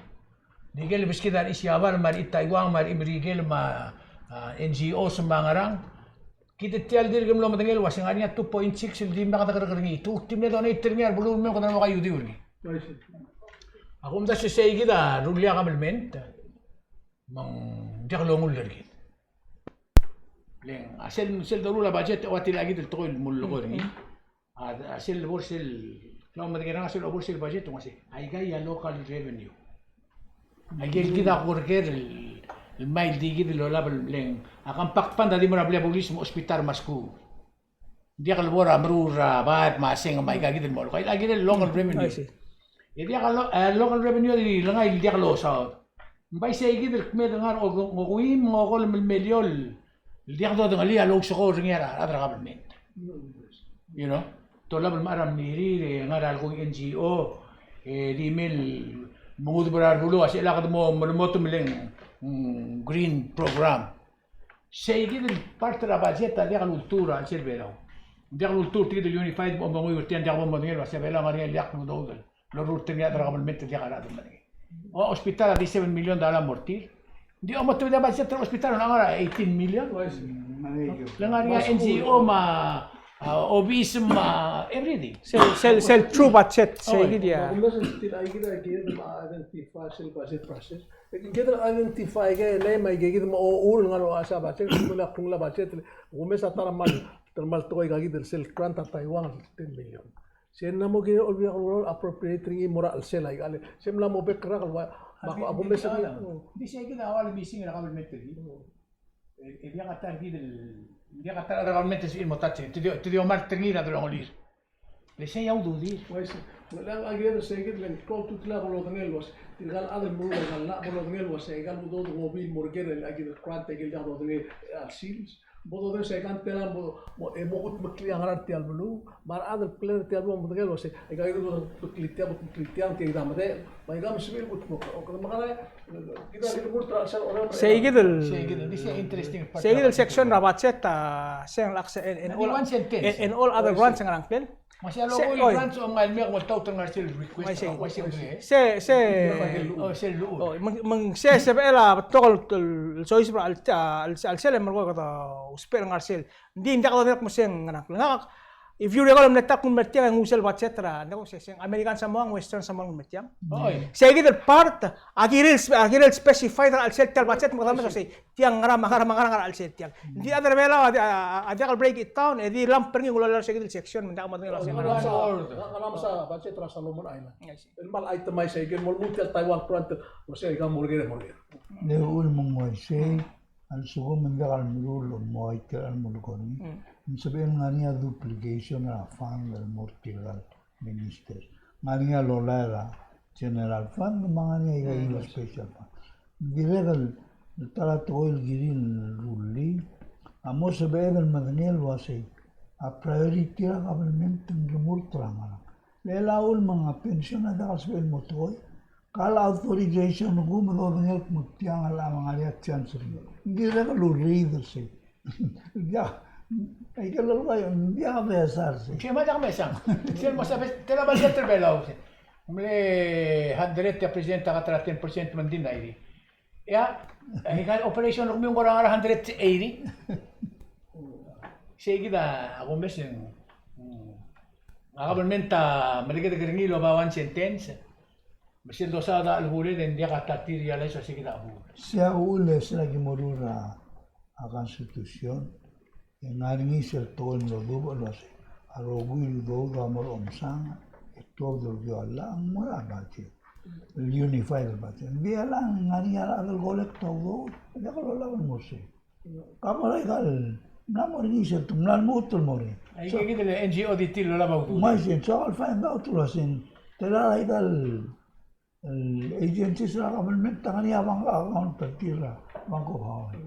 Di ikel beskid a rechisiabal, me a rechitaiuang, me a rechimerikel, me a, a, N G Os, me a ngerang. Kid tia el dirk mlo medengei el uase ng ngar er ngii a two point six el dimlak dekereker er ngii. Te kuk di mle donate er ngii a rebeluu el mei me kede mo kaiudiu er ngii. A kumdasu e sei kid a rullii a kabelment me ng diak longull er kid. Le ng a sel, sel doruul a budget e ua tia kid el tekoi el mo lolekoi er ngii. A, a sel lebo er sel, kau medengei er ngak a sel lebo er sel budget, ng uase, aika a local revenue. Aike el kid a kurker el, el mei el di kid el olab el mle ng, a compact fund a di mo er a blil a bulis me a hospital me a skuul. Diak lebo er a meruul er a baeb me a seng me aika kid el mo, aika kid el local revenue. I see. E diak a lo-, e local revenue a di lengai el diak losaod. Ng bai sei kid el kmeed el ngar er a okeuid me a okolem el miliol el diak dodengelii a lousekool er ngii a rechad er a government. You know? Te olab el mechar a mlirir e ngar er a lekong N G O e di mei el mengudeb er a rebeluu a sel kede mo melemolem el mle ng, mm, green program. Sei kid el part er a budget a diak lultuil er a chelsel Belau. Diak lultuil er tia kid el unified, bo monguiu er tia, ng diak bo modengei el uase Belau a ngar er ngii el diak udoud el lorurt er ngii a rechad er a government el diak a rechad el medengei. O, hospital a di seven million dollar mo er tir. Ng di mo tebedii a budget er a hospital a ngar er a eighteen million. Le ngar er ngii a N G O me a, a, obis me a everything. Sel, sel, sel true budget, sei kid a. Kede identify sel budget process. Kede identify ke, le me aike kid me a uchul el ngar er a uase a budget, me a klungel a budget, kumes a ta er a mal, ta er a mal tekoi aika kid el sel grant er a Taiwan el ten million. Se ng mla mo kirel a Olbiil er a Kelulau el appropriate er ngii el mo er a chelsel aika el, se ng mla mo bek el rak el ua, me a kumes a, di sei kid a ua le missing er a government er ngii. E, e diak a ta er kid el, diak a ta er a government el sebechir el mo touch, te di, te di omart er ngii er a delongelir. Le sei a ududir. Uaisei. Me ng aike el sei kid el klou a ultutelel a bo lodengei el uase tirka el chad el meruul a llach bo lodengei el uase aika el udoud a ngobii el mo er ker el aike el grant aike el diak dodengei a sils. Bo dodengei se aika el tela bo, bo, e mo kudmeklii a ngerang er tia el beluu. Me a rechad el klou er tia el beluu a medengei el uase aika el kudmeklii tia, kudmeklii tia, ng tia kid a medechel. Me aika me sebechir el kudmeklii. O kede mekerang, kid a kid el murt er a chelsel a orrenges. Sei kid el, sei kid el, this is interesting part. Sei kid el section er a budget a, se ng lak se, and, and all, one sentence, and, and all other grants a ngar er a ngklel. Me se a longuu el branch a ngar er ngii a mo oltaut er a ngar er sel request. Uaisei, uaisei. Se, se. O, sel lluut. O, me ng, me ng se, sebechel a betok el, el, el soiseb er a chelsel, a chelsel, a chelsel e merekong e kede ousbech el ngar er sel. Ng di, ng diak dodengei el kmo se ng ngerang. Ngak, if you recall, mle ta el kmo ng mer tiang e nguu sel budget er a, ng diak kmo se, se ng American Samoa, Western Samoa el kmo ng mer tiang. Oi. Sei kid el part, a kirel, a kirel specify er a chelsel tia el budget, me kede medengei el uase tiang ngerang, ngerang, ngerang, ngerang er a chelsel tiang. Ng di a rechad er a Belau a, a, a, a diak el break it down, e di lump er ngii el ua er sei kid el section, me ng diak medengei el uase ngerang. Ngerang, ngerang. Ngerang, ngerang a budget er a Solomon Island. I see. El kmal itemize aike el mo lmuut el Taiwan grant, mo sei aika mo er ker, mo er ker. Le uchul me ng uaisei, a lsekum ng diak el meruul el mo aike el mo leko er ngii. Mm. Ng sebechel ngar er ngii a duplication er a fund el mo er tirka el minister. Ngar er ngii a lolai er a general fund, me a ngar er ngii a ika el special fund. Ng dirrek el ta er a tekoi el kirir el rullii a mo sebeched el medengei el uasei a priority er a government ng remurt er a ngerang. Le a uchul me ng a pension a diak el sebechel el mo tekoi, ka el authorization er kuk me dodengei el kmo tiang a locha ngar er ngii a chance er ngii. Ng dirrek el urreed er sei. Diak, aike el lolekoi, diak a mesa er sei. Sei me a diak a mesa. Sel mo sebechel, tela budget er a Belau. Ng mle hundred, e a president a kata er a ten percent me ng di ninety. Ia, aika el operation er kemiu ng kora ngar er a hundred eighty. Sei kid a kumes e ng, mm, a government a melekedek er ngii el oba one sentence. Me sel dosaod a chelebuul e ng diak a ta er tir el realize el uase kid a chebuul. Sei a uchul e sel aki meruul er a constitution, e ng ngar er ngii sel tekoi el mlo dubech el uase a rokui el udoud a mo er a omsang, e tuobed el okiu a llach, ng mo er a budget. El unified budget. Ng di a llach, ng ngar er ngii a rechad el collect a udoud, e diak lolab el mo er sei. Ka mo er aika el mla mo er ngii sel, te mla lmuut el mo er ngii. Aike kid el N G O di tir el lolab a udoud. Uaisei, so ak find out el uase ng tela aika el, el agencies er a government a ngar er ngii a bank account er tir er a Bank of Hawaii.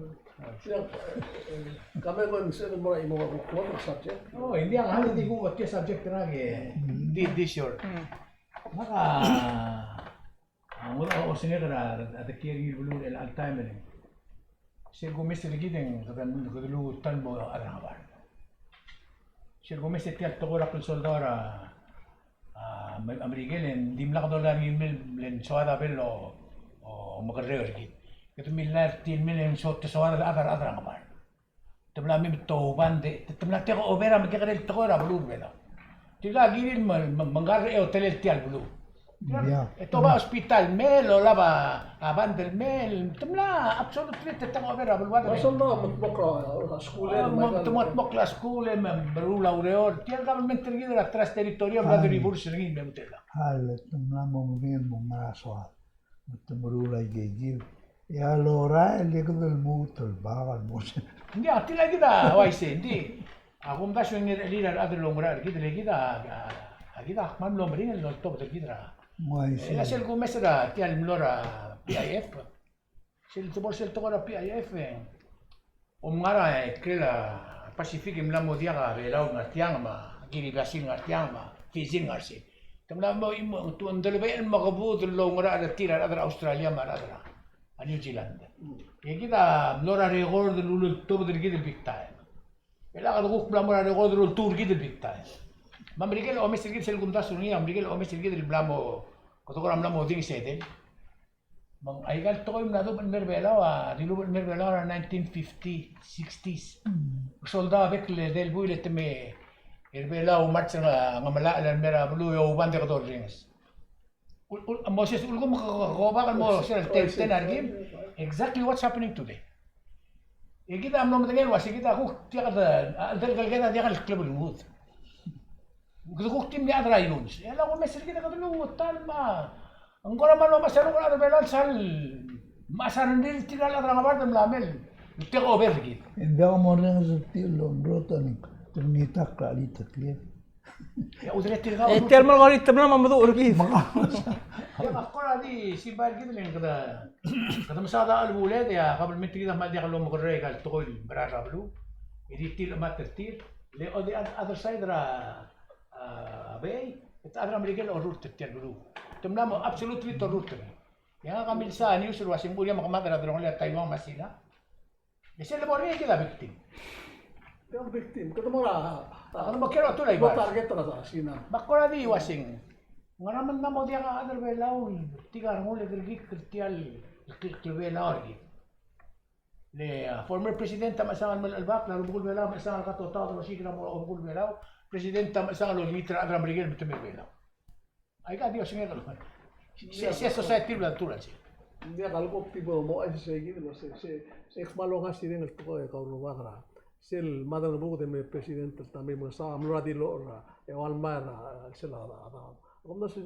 Ka me ng sel mo er a imo subject. Oh, ng di a ngar er a di kuk tia subject er a ke di, di sure. Ngak a A ngodech a osengek er a, a dekiei er ngii el beluu er chelecha el taem el, sel kumes er kid e ng kede, kede luut el mo er a ngebard. Sel kumes e tia el tekoi er a klsoldau er a, a, Merikel e ng dimlak dolai er ngii el mei el soad a bel o, o mekerreu er kid. Kede millai er tir el mei e ng soad, te soad a rechad, a rechad er a ngebard. Te mla mei me te ouband e te, te mla take over a mekekerei el tekoi er a beluu er a Belau. Tirka kirir me, me, me ngar er a eotelel tia el beluu. Tirka, e te oba hospital el mei, el olab a band el mei, te mla absolutely te take over a beluu. Ua soldau me te mo kmo a skuul e, me te mo kmo a skuul e, me meruul a ureor. Tia el government er kid er a trust territory a mla di reverse er ngii el me mutela. A le te mla mo medengei el mo ngar er a soad. Me te meruul a ikeikid. E a lorael e kede lmuut el bak el mo se. Ng di a tilecha kid a uaisei, ng di. A kumdasu e ng ngar er ngii a rechad el oungerachel er kid, le kid a, a, a kid a kmal mlo meringel el oltobed er kid er a. Uaisei. E le sel kumes er a tia el mlo er a P I F. Sel tebor sel tekoi er a P I F e. Omngar a ikrel a Pacific e mla mo diak a Belau el ngar tiang me a Kiribati el ngar tiang me a Fiji el ngar sei. Te mla mo, mo, te, ng delebechel el mo kebud el oungerachel er tir a rechad er a Australia me a rechad er a New Zealand. E kid a mlo er a record el uleltobed er kid el big time. E le kede kuk mla mo er a record el ultuil er kid el big time. Me a Merikel a omes er kid sel kumdasu er ngii, a Merikel a omes er kid el mla mo, kede kora mla mo dinges edei. Me ng aika el tekoi el mla dubech el mei er a Belau, a dilubech el mei er a Belau er a nineteen fifty, sixties. Soldau a bek el edei el buil e te mei er a Belau, march er a Ngemelachel el mei er a beluu e ouband e kede orrenges. Ul-, ul-, Moses, ulekum ke, ke, ke go back el mo sel ten, ten a rekim, exactly what's happening today. E kid a mlo medengei el uasei kid a kuk diak de, a, delkelked a diak el klebelngud. Kede kuk di mle chad er a iungs. E a kumes er kid a kede lmuut el me a, ng kora me a lomechas a renguk el chad er a Belau el sal mechas a rengrir tirka el chad er a Ngebard el mla mei el take over er kid. E ng diak morrenges er tir el ongrot el te mengit a klechelitakl. E a udre tirka. E tia el mle kora te mla mo meduch er kid. Diak a kora di simbai er kid el kede, kede mesaod a chelebuled e a kabelment er kid a kmal diak lomekerreu aika el tekoi el merael er a beluu. E di tir el chemat er tir. Le on the other side er a, a, Bay, e te chad er a Merikel a orrurt er tia el beluu. Te mla mo absolutely te orrurt er ngii. E ngak a milsa a news el uasei ng uriul me a kemad er a delongelel a Taiwan me a Sina. E sel lebo er ngii e kid a victim. Kid a victim. Kede mo er a, a, kede mo kiei er a otul a Ibar. Target er a Sina. Me a kora di uasei ng ngera me ng mla mo diak a chad er a Belau el tirka a rengul e kerekikl er tia el, el, el Belau er kid. Le, a, former president a mechesang el mei el chelebachek, a rubekul Belau a mechesang el katotaod el osiik er a mo rubekul Belau, president a mechesang el olengit er a chad er a Merikel me te mei er a Belau. Aika di osengek el. Se, se society el bla de tura el sei. Ng diak a leko people mo uaisei kid, se, se, se kmal ongasireng el tekoi e kau rubak er a. Sel Madrangebuked e mei president el ta mei mechesang, a mlo er a diloch er a, e Walmart er a, sel a, a, a. Kom da se,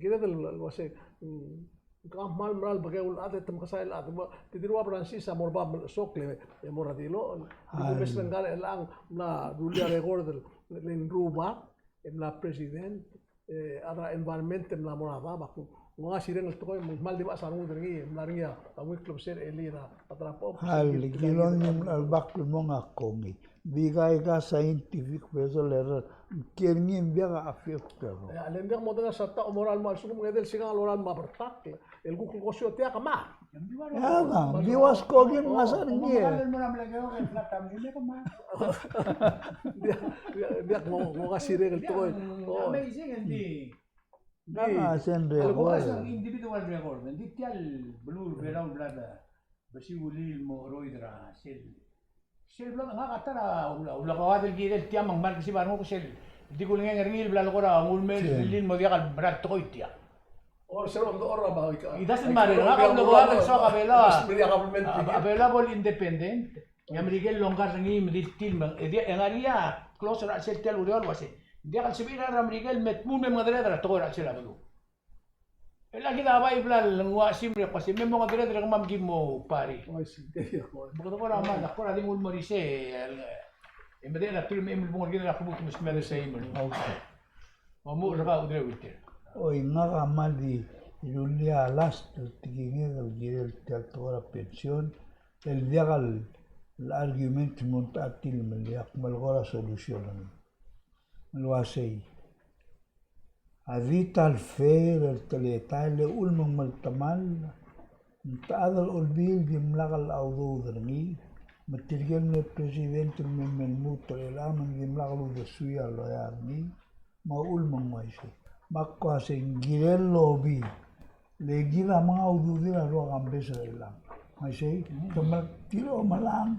kired el, el uasei, mm, Ng kmal mera el bekeu el chad e te mekesai el chad. Te di rua Francis a mo er bab el chesokl e mo er a diloch. Di kumes er ngka el chelechang mla rullii a record el, el rubak, e mla president, e a chad er a environment e mla mo er a daob, ak ongasireng el tekoi, me ng kmal di mechas a rengud er ngii, e mla er ngii a ungil klebesei er a elii er a chad er a pob. Alii, kilong el bak el mong a kongei. Di aika, aika scientific vessel er a, ng kiei er ngii e ng diak a affect er a. E, le ng diak modengei a sel ta omorael me a lsekum ng edei el singang el lorael me a bertakl el kuk el kosio tia kemam. E a, di ua skoki el ngasech er ngii e. Diak, diak, diak mo, mo kasirek el tekoi. Amazing, e ng di. Ng di a sel record. Individual record, ng di tia el beluu er a Belau el bla de besiulii el mo cheroid er a sel. Sel bla, ngak a ta er a ula, ula ko a di el kirel tia me ng kmal kesib a renguk sel. Di kulengei er ngii el bla lekora nguu el mei el mo diak el mera el tekoi tia. Or sel omdechor er a Belau. It doesn't matter. Ngak a ula ko a di el soak a Belau. A Belau a bo el independent. E a Merikel el ongkar er ngii me di el tir me ng, e di, e ng ngar er ngii a clause er a chelsel tia el ureor el uasei, ng diak el sebechir a rechad er a Merikel el me tmuu el me mengedereder er a tekoi er a chelsel a beluu. E le kid a bai bla el nguu a simer e kmo uasei, me mo mengedereder er kemam, kim mo party. Oh, I see. Me kede kora mad, a kora di nguu el mo er isei, e medechel a teruich me a eim el bung er kid er a klebukl me smedesei me. Okay. Omuchel er kau, Udreu Wilter. Oi, ngak a kmal di rullii a last el tekingek el kirel tia el tekoi er a pension, el diak el argument el mo er a tir me le ak melekoi er a solution el uasei. A di ta el fair el teletael e uchul me ng meltemall, ng techa el olbiil dimlak el udoud er ngii, me tirke el mle president el me, me lmuut er chelechang me ng dimlak el uldesuii a loia er ngii, me a uchul me ng uaisei. Me ak uasei ng kirel el obii. Le kid a menga ududir a rua kambes er chelechang. Uaisei, te mle tir a omelang,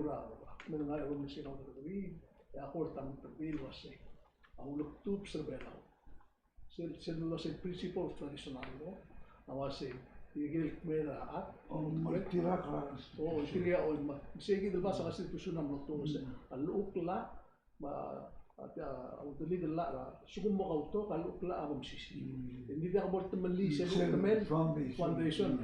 er a, me ng ngar er a ulemes er a, e a kort a mengeteklii el uasei a ulekdubs er a Belau. Sel, sel uasei principle of traditional law, a uasei, tirke el kmeed er a, a, o, me tirke el kmeed er a, o, tirke el, o, me, sei kid el bas a Constitution a mlo tuobed, a llechukl el llach, me a, a, a uldelid el llach er a, lsekum mo kautok, a llechukl el llach a bo mesisiich. E ng di diak bo el temellii sel, sel temel foundation. Foundation.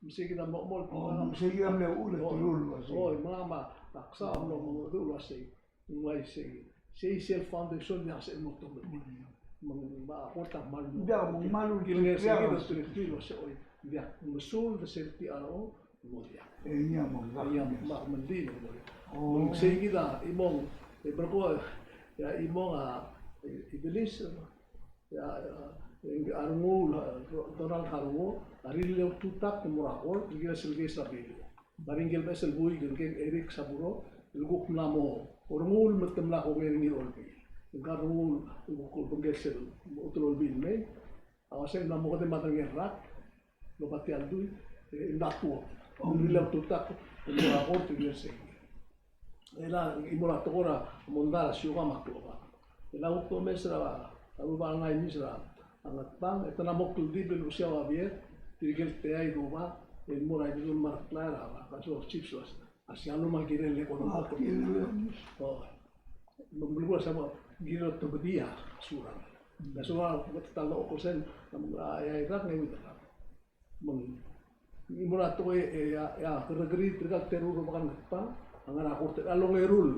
Me sei kid a mo, mo, o, me sei kid a mle uchul e telul, o, sei. O, me a, me a, a Ksaod a mlo, mo, mo, uasei. Ng uaisei, sei sel foundation el diak sel mo tobed. Me ng, me a kort a kmal, diak, me ng kmal, kilengei sei kid el teltuil el uasei, oi, diak, mesul er sel T R O, mo diak. E ngii a mo, e ngii a mo, me ng di, mo diak. O. Me ng sei kid a, chimong, e, berko, e a chimong a, e, Ideliz, e a, e a, e a Renguul, e, Donald Haruo, a rirellii a ultutakl el mo er a kort, el kirel sel case er a Beliliou. Me a ringel beches el buik el ngii a Eric Saburo, el kuk mla mo, Renguul me te mla kongei er ngii er a Olbiil. Ngka Renguul, el kuk obengkel sel, mo, olbiil el mei. A uasei ng mla mo okedei me a derengel rak, el oba tia el dui, e, ng mla tuobed. Ng rirellii a ultutakl el mo er a kort el kirel sei. E a, e mo er a tekoi er a mondai er a siukang me a klobak. E a kuk omes er a, a Rubak el Ngaimis er a Ngatpang, e te mla mo kldibel el usia a beer, tirke el teai el doba, el mo er a Ibedul me a Reklai er a, a Council of Chiefs el uasei. A siang el mo kirel el ekonomi. A, kirel. O, me ng belkul a se mo kirel el otobedii a surang. Me a surang, me te ta el oker sel, me ng, a, ia, Iraq, nge, Iraq. Me ng, ng mo er a tekoi e, e, ia, ia, kerrekeriil tirka el teru el rubak el ngetbang, a ngar er a kort er a ongeru el.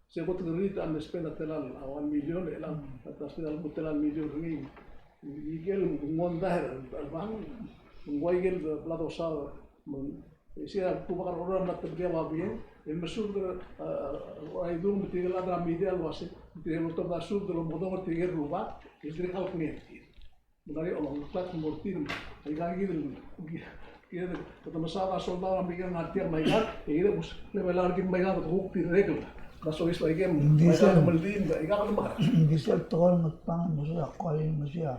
Se kot kerrekeriil a mle spend a tela el, a, one million, e le ng, a ta spend a lmuut el tela el million er ngii. Ikel ng mondai er a bank, ng ua ikel bla dosaod, me ng, e se a rubak el rokui a mla tebedii a babier, el mesubed er a, a, a, a idung me tirke el chad er a media el uase, tirke el otobed a subed el omekedong er tirke el rubak, el dirrek el kmeed. Me ng ngar er ngii a omengklatk el mo er tir, me aika kid el, kid, kede mesaod a soldau er a Merikel el ngar tiang me aika, e kid a kus, le Belau er kid me aika, kede kuk dirrek el, me a soiseb a ikel, me aika, me ldim, me aika, me. Ng di sel tekoi el ngetbang, me se a koil, me se a,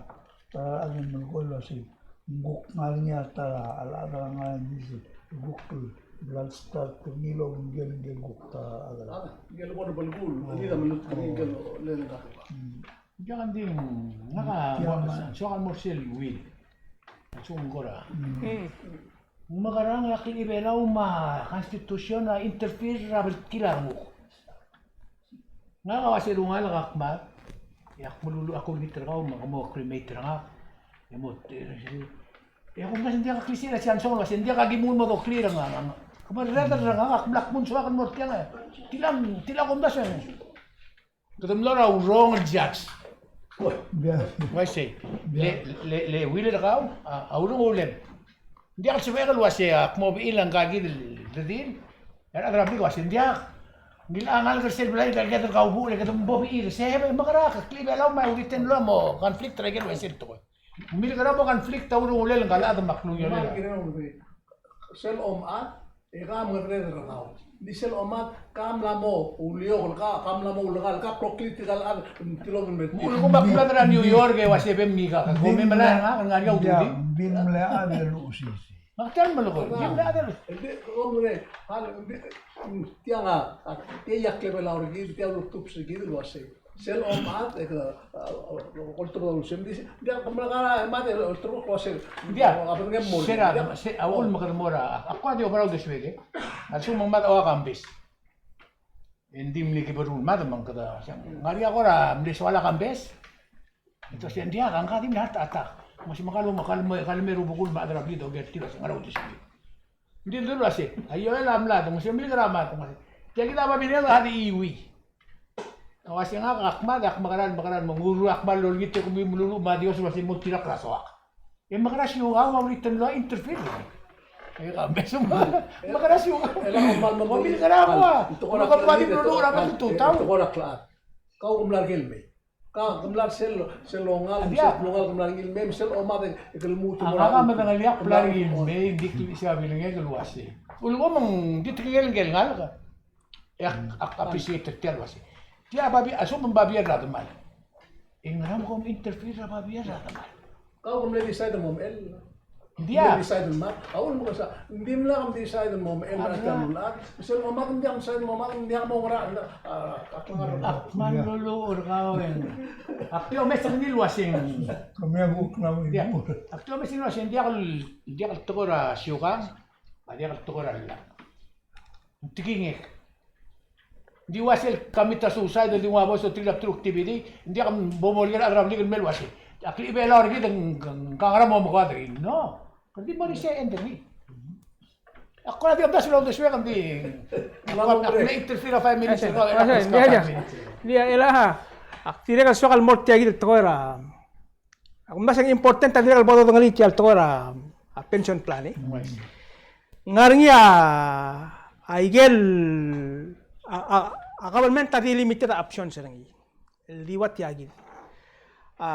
ta el melekoi el uasei, ng kuk ngar er ngii a ta el, a, a, a, a, ng di sel, kuk el, bla el start er ngii el obengkel, ngkel kuk ta, a, a. A, ngkel kuk belkul, o, ngii a melekoi, o, ngkel, le, le, le. Mm. Diak, ng di, ngak a, tia mo, ma, soak el mo er sel will. A lsekum ng kora. Mm. Ng mekerang a Klechibelau me a constitution a interfere er a beltkil a renguk. Ngak a uase rungalek a kmad, e ak meluluuch a kulengit er kau me ke mo cremate er ngak. E mo, e, e, e, e kumdasu e ng diak a klisiich er a Samson el uase ng diak a ki mle mo doklii er ngak. Ke mo rreder er ngak, ak mla kmu ng soak el mo er tiang. Tiang, tiang a kumdasu e ng Kede mlo er a wrong el judge. Uaisei. Le, le, le will er kau, a, a ureor el ulem. Ng diak el sebechek el uase, a, kmo bechil a ngka kid el redil. E a rechad er a blik el uase, ng diak. Ngii a ngalek er sel blai, el kede kaubuchel, e kede bo bechil, se, e mekerang, Klechibelau me a written law a mo conflict er a ikel uaisei el tekoi. Milekera bo conflict a ureor el ulel ngka el chad me a klungiolel. Sel omechad, e ka mengedereder er kau. Ng di sel omechad, ka mla mo uliokl, ka, ka mla mo ulekall, ka prokliti ka el chad, ng tilobed el mer tir. Ulekum a kmlad er a New York, e uase bem ngika, ka, ko me melai a ngak, ngar er ngii a ududir. Ng di mle chad el usisii. Ngak tia el melekoi, ng di mle chad el. Ng di, ko mle, hal, ng di, tiang a, a, tia a Klechibelau er kid, tia a ultuobed er kid el uase. Sel omechad, e ke, a, a, oltobed a ulsem, di, diak, ke mla kara, e mad, e oltobed a ulsem. Diak, a, a, se, a, ul me kede mo er a, a, ak kora di oberaod el suek, e. A lsekum ng mad a ua Kambes. E ng di mle kiberu el mad me ng kede, ngar er ngii a kora mle soal a Kambes. Entonces, ng diak, a ngka di mle heart attack. Mo se me kal, me kal, me kal me rubekul me a chad er a blid a oker er tir, se ngar er a uldesuek. Ng di el dulu el uase, a Ioel a mlad, ng uase milekera mad, ng uase. Tia kid a babilengel a di iui. A uase ngak a kmad, ak mekerang, mekerang, me ng urur a kmal olengit e kemiu meluluuch me a Dios el uase mo oltirakl er a soak. E mekerang, siukang a written law a interfere. E ka, me se me, mekerang, siukang. Mo milekera mo a. Kau ke mla er ker el mei. Kau ke mla er sel, sel longal, sel longal, ke mla er ngii el mei, sel omad e ke lmuut el mo er a. Ngak a medengei el mei, ng di klisich a bilengek el uase. Ulekum ng di tekingel ngike el ngalek. E ak, ak appreciate er tia el uase. Tia a babier, a lsekum ng babier er a demal. E ngera me kom interfere er a babier er a demal. Kau ke mle decide el mo mechell. Ng diak. Ng mle decide el mad. A ulekum ng mle decide el mo mechell er a tia el mad. Sel mo mad, ng diak decide el mo mad, ng diak mo ngerang, a, a klengar. Ak kmal luluuch er kau e ng. Ak di omes er ngii el uaseng. Kemiu a kuk klengar. Diak. Ak di omes er ngii el uaseng, diak el, diak el tekoi er a siukang, a diak el tekoi er a llach. Ng tekingek. Ng di ua sel commit a suicide, di ua bo sotir a bdeluk tibidi, ng diak bo molekoi er a rechad er a blik el mei el uase. A Klechibelau er kid ng, ng, ng kangara mo mekoad er ngii. No. Kede di mo er isei e end er ngii. Ak kora di omdasu el uldesuek, ng di. Ak kora di interfere a five minutes ago. Ng di a, el a, ak dirrek el soak el mo er tia kid el tekoi er a Ak omdasu e ng important a dirrek el bo dodengelii tia el tekoi er a, a pension plan, e. Ng ngar er ngii a, a ikel, a, a, a government a di limited a options er ngii. El di ua tia kid. A,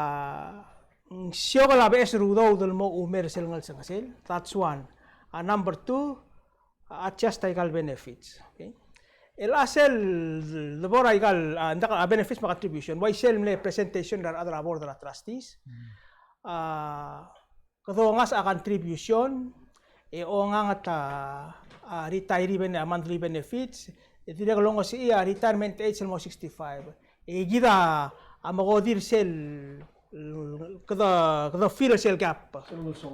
ng siokel a beches el udoud el mo oumera sel ngelsengesel. That's one. A number two, a adjust a ikal benefits. Okay. El a sel debo er a ikal, a, ng diak a benefits me a contribution. Uai sel mle presentation er a rechad er a board er a trustees. A, kede ongasech a contribution, e onganget a, a retiree bene-, a monthly benefits, e dirrek el ongesechii a retirement age el mo sixty-five. E kid a, a mekodir sel, kede, kede fill sel gap.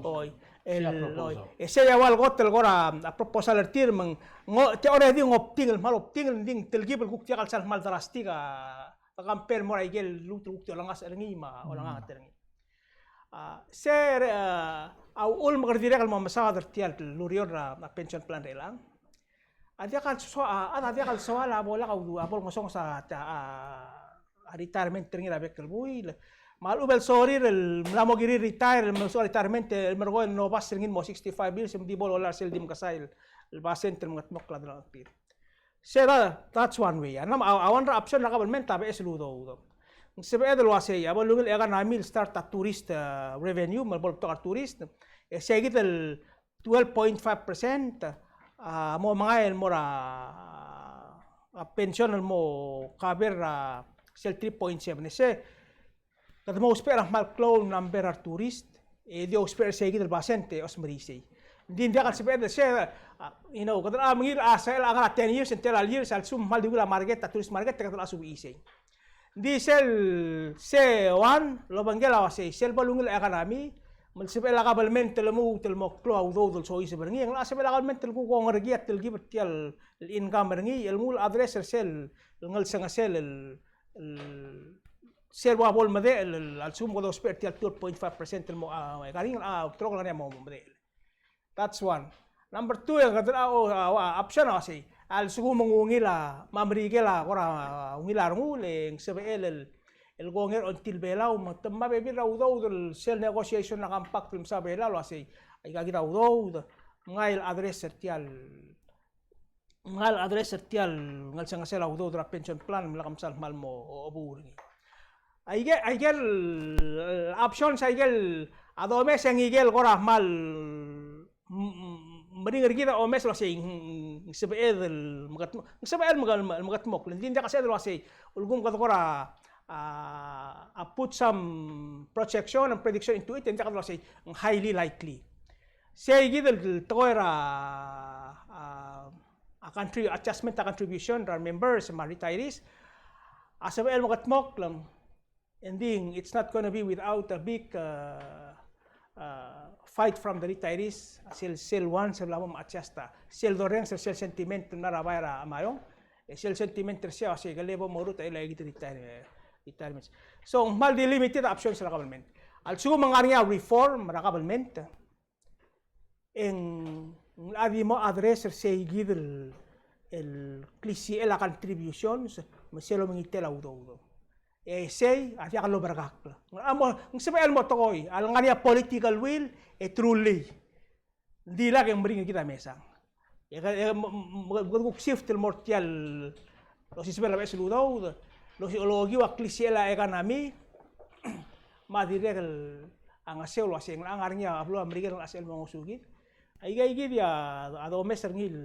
Oi. El, sei a proposal. E sei a ua el kot el kora, a proposal er tir me ng, ng, te already ng obting el kmal obting el, ng di ng telkib el kuk diak el sal kmal drastic a, a compare el mo er a ikel lluut el kuk di olengasech er ngii me a olengasech er ngii. A, se er, a, a uchul me kede dirrek el mo mesaod er tia el ureor er a, a pension plan er chelechang. A diak el soal, a, a diak el soal a bo lak a udu, a bo lengesonges a, a, a retirement er ngii er a bek el buil. Me a lechub el sorir el mla mo kirir retire, el mla mo soal retirement, el merekong el no pass er ngii el mo sixty-five years, me ng di bo loia er sel di mekesai el, el basent el mengetmokl a delengcheklir. Se da, that's one way. A, a, a one er a option er a kabelment a beches el udoud. Ng sebeched el uasei, a bo lungil a economy el start a tourist, a, revenue, me bo lebetok a tourist. E sei kid el twelve point five percent, a, mo mengai el mo er a, a pension el mo cover er a sel three point seven. E se, kede mo ousbech er a kmal klou el number er a tourist, e di ousbech er sei kid el basent e osmerii sei. Ng di ng diak el sebeched el se, a, you know, kede a mengiil a sel a ngar er a ten years, and ten years, a lsekum kmal di ungil a market, a tourist market, e kede a subii sei. Ng di sel, se one, el obengkel a uasei, sel bo lungil a economy, me ng sebechel a kabelment el lmuut el mo klou a udoud el soiseb er ngii, e ng locha sebechel a kabelment el kuk ongerekii a telkib er tia el income er ngii, el nguu el address er sel, el ngelsengesel, el, el, sel ua bo lemedechel, el, a lsekum kede ousbech er tia el twelve point five percent el mo, a, e karing, a, ulterekokl el ngar er ngii a mo medechel. That's one. Number two, e kede, a, o, a, a, option a uasei. A lsekum ng ungil a, me a Merikel a kora, a, ungil a rengul, e ng sebechel el, el kongei er a ongtil Belau, me te mla bebil er a udoud el sel negotiation er a compact el mesa Belau el uasei. Aika kid a udoud, ng ngai el address er tia el, ng ngai el address er tia el ngelsengesel a udoud er a pension plan, me lak msa el kmal mo, o, obuul er ngii. Aike, aike el, e, options, aike el, a domes e ng ikel kora kmal, m-, m-, meringel er kid a omes el uasei, ng, ng sebeched el mekedmokl, ng sebeched el meke-, mekedmokl. Ng di ng diak el sebeched el uasei, ulekum kede kora, a, a put some projection and prediction into it, e ng diak el uasei, ng highly likely. Sei kid el tekoi er a, a, a country, adjustment a contribution er a members me a retirees. A sebechel el mekedmokl, e ng di, it's not gonna be without a big, uh, uh, fight from the retirees, sel, sel one, sel bla mo adjust a, sel dorrenges, sel, sel sentiment el mla er a bai er a Maiong, e sel sentiment er sei a uasei kele bo mo ruul a ika kid el retire-, retirements. So, ng kmal di limited a options er a government. A lsekum ng ngar er ngii a reform er a government, e ng locha di mo address er sei kid el, el klisichel a contributions, me sel omengitel a udoud. E sei, a diak loberkakl. Ng mo, ng sebechel el mo tekoi, a le ngar er ngii a political will, e truly. Ng di lak e ng meringel kid a mesang. E ke, e, me, me, me, me kuk shift el mo er tia el, losiseb er a beches el udoud, losi, lokiu a klisichel a economy, me a dirrek el ngeseu el uasei, ng locha ngar er ngii a beluu er a Merikel el locha sebechel el mo ngosukid. Aika kid a, a domes er ngii el,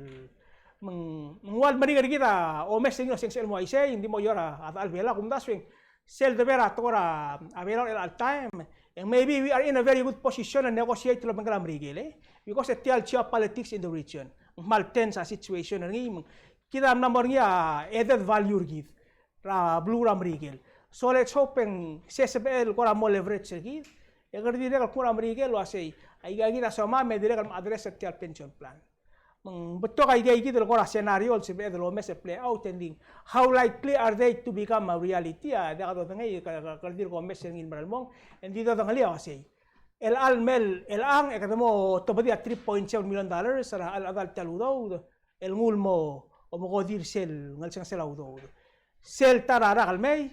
me ng, me ng ua el meringel er kid a omes er ngii el uasei ng sebechel el mo uaisei, ng di mo er a, a, a Belau, kumdasu e ng sel debo er a tekoi er a Belau er chelecha el taem, e ng maybe we are in a very good position el negotiate el obengkel a Merikel, e. Because e tia el geopolitics in the region. Ng kmal tense a situation er ngii, me ng kid a mla mo er ngii a added value er kid er a beluu er a Merikel. So let's hope e ng se sebechel el kora mo leverage er kid. E kede dirrek el kmo er a Merikel el uasei, aika kid a somam e dirrek el mo address er tia el pension plan. Me ng betok aika kid el kora scenario el sebeched el omes el play out, e ng di, how likely are they to become a reality? A diak dodengei, ke, ke, kede dirk omes er ngii el mera el mong, e ng di dodengelii a uasei. Chelechang, chelechang e kede mo tobedii a three point seven million dollars er a chelecha el tia el udoud el nguu el mo omekodir sel ngelsengesel a udoud. Sel ta er a rak el mei,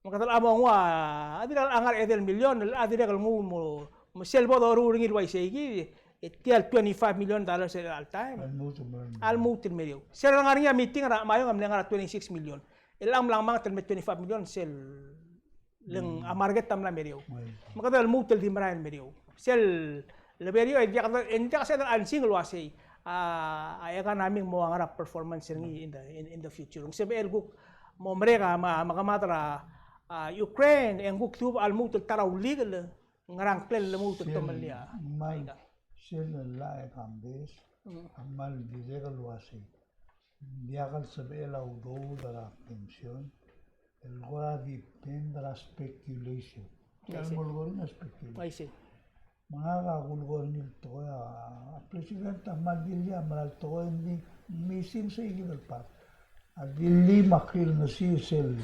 me kede locha mo nguu a, a dirrek el ngar er a edei el million, a dirrek el nguu el mo, me sel bo doruul er ngii el uaisei kid, e tia el twenty-five million dollars er chelecha el taem. A lmuut el mei. A lmuut el mei er eou. Sel ngar er ngii a meeting er a Maiong a mle ngar er a twenty-six million. Chelechang mla ngmanget el me twenty-five million sel le ng a market a mla mei er eou. Me kede lmuut el di merael el mei er eou. Sel lebo er eou, e ng diak, e ng diak sebeched el ansing el uasei a, a economy a mo ngar er a performance er ngii in the, in, in the future. Ng sebechel kuk mo merek a, me a, me a kemad er a, a, Ukraine, e ng kuk di ua lmuut el ta er a ulikel, ngera ngklel el lmuut el tomellii a. Sel, sel llach e Kambes, a kmal dirrek el uasei. Diak el sebechel a udoud er a pension el kora depend er a speculation. Diak el mo leko er ngii a speculation. I see. Me ngak a kulekoi er ngii el tekoi a, a president a kmal dilu a mera el tekoi, ng di missing sei kid el part. A dilu me ak rirengesii sel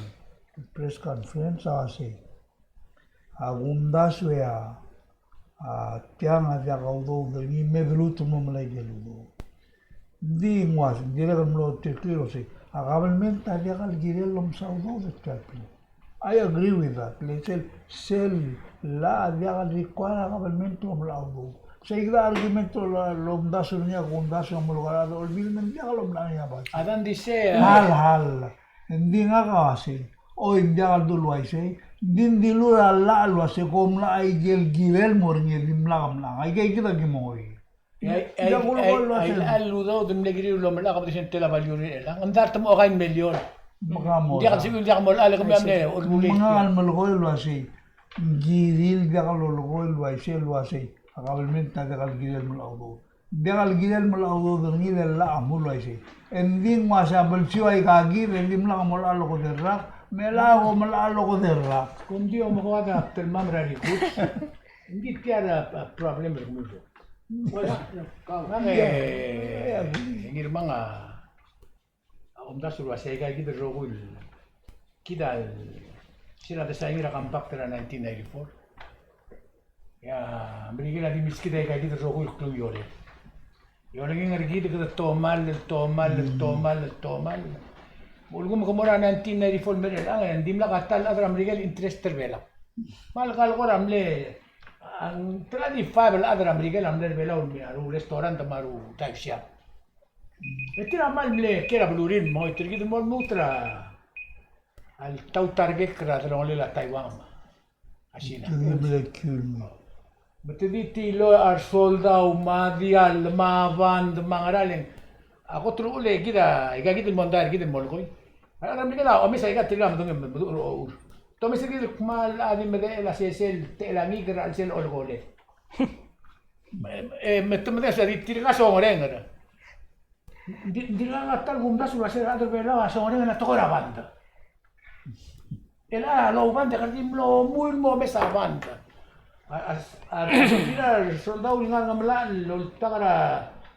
press conference a uasei, a kumdasu e a, a tiang a diak a udoud er ngii me de luut el mo melai a ikel udoud. Ng di ng uasei, ng dirrek el mlo tirke el uasei, a government a diak el kirel el omsa udoud er tia el blik. I agree with that. Le sel, sel llach a diak el require a government el omsa udoud. Sei kid a argument el omdasu er ngii a kumdasu el mo er a rechad er a Olbiil me ng diak el omsa er ngii a budget. A dang di sei, a. Hal, hal. Ng di ngak a uasei, oi, ng diak el dulu uaisei. Ng di, ng dilu er a llach el uasei kom mla aike el kirel el mo er ngii e dimlak mla. Aike kid a ki mo ngoi. Ai, ai, ai, ai, el udoud el mle kirir el omelai a kede sel tela value er chelechang. Ng dart mo okai el miliol. Me ka mo. Ng diak el sebechel, ng diak mo, a le kemiu a mle olbulel. Me ngak a melekoi el uasei, ng kirir el diak lolekoi el uaisei, el uasei a government a diak el kirel el melai a udoud. Diak el kirel el melai a udoud er ngii le llach a mlo uaisei. E ng di ng uasei a belsiu aika kid e dimlak mo locha lokedei el rak, me locha mo locha lokedei el rak. Kom di omekoad a telemam er a rikuts. Ng di tia a, a problem er kemiu. Well, yeah, yeah. Ngak e, e ngii el mang a, a omdasu el uasei aika kid el rokui el, kid a, sel de sign er a compact er a nineteen ninety-four. E a Merikel a di milskid aika kid el rokui el klou el ureor. E olengit er kid e kede tomall, tomall, tomall, tomall. Me a lsekum ke mo er a nineteen ninety-four el mei er chelechang, e ng dimlak a ta el chad er a Merikel el interest er Belau. Me a le kal kora mle, a, tela di five el chad er a Merikel a mle er Belau el mei a ru restaurant me a ru dive shop. E tir a kmal mle kiei er a belurir el mo, e tir kid el mo lmuut er a, a le tau target er a delongelel a Taiwan me a Sina. Te di mle kiu el mo. Me te di tiloi a resoldau me a diall me a band me a ngerang. A kot el uchul e kid a, aika kid el mondai er kid el molekoi. A rechad er a Merikel a omes aika tirka el medung, meduch er a ochur. Te omes er kid el kmal a di medechel a sesei el techellangik er a chelsel a olekolel. Me, e, me te medengei a di tirka a songerenger. Ng di, ng di ngak a ta el kumdasu el uasei a rechad er Belau a songerenger a tekoi er a band. El a louband e kede di mlo mui el mo omes a band. A, a, a, tir a resoldau el ngar er a Ngemelachel el oltak er a,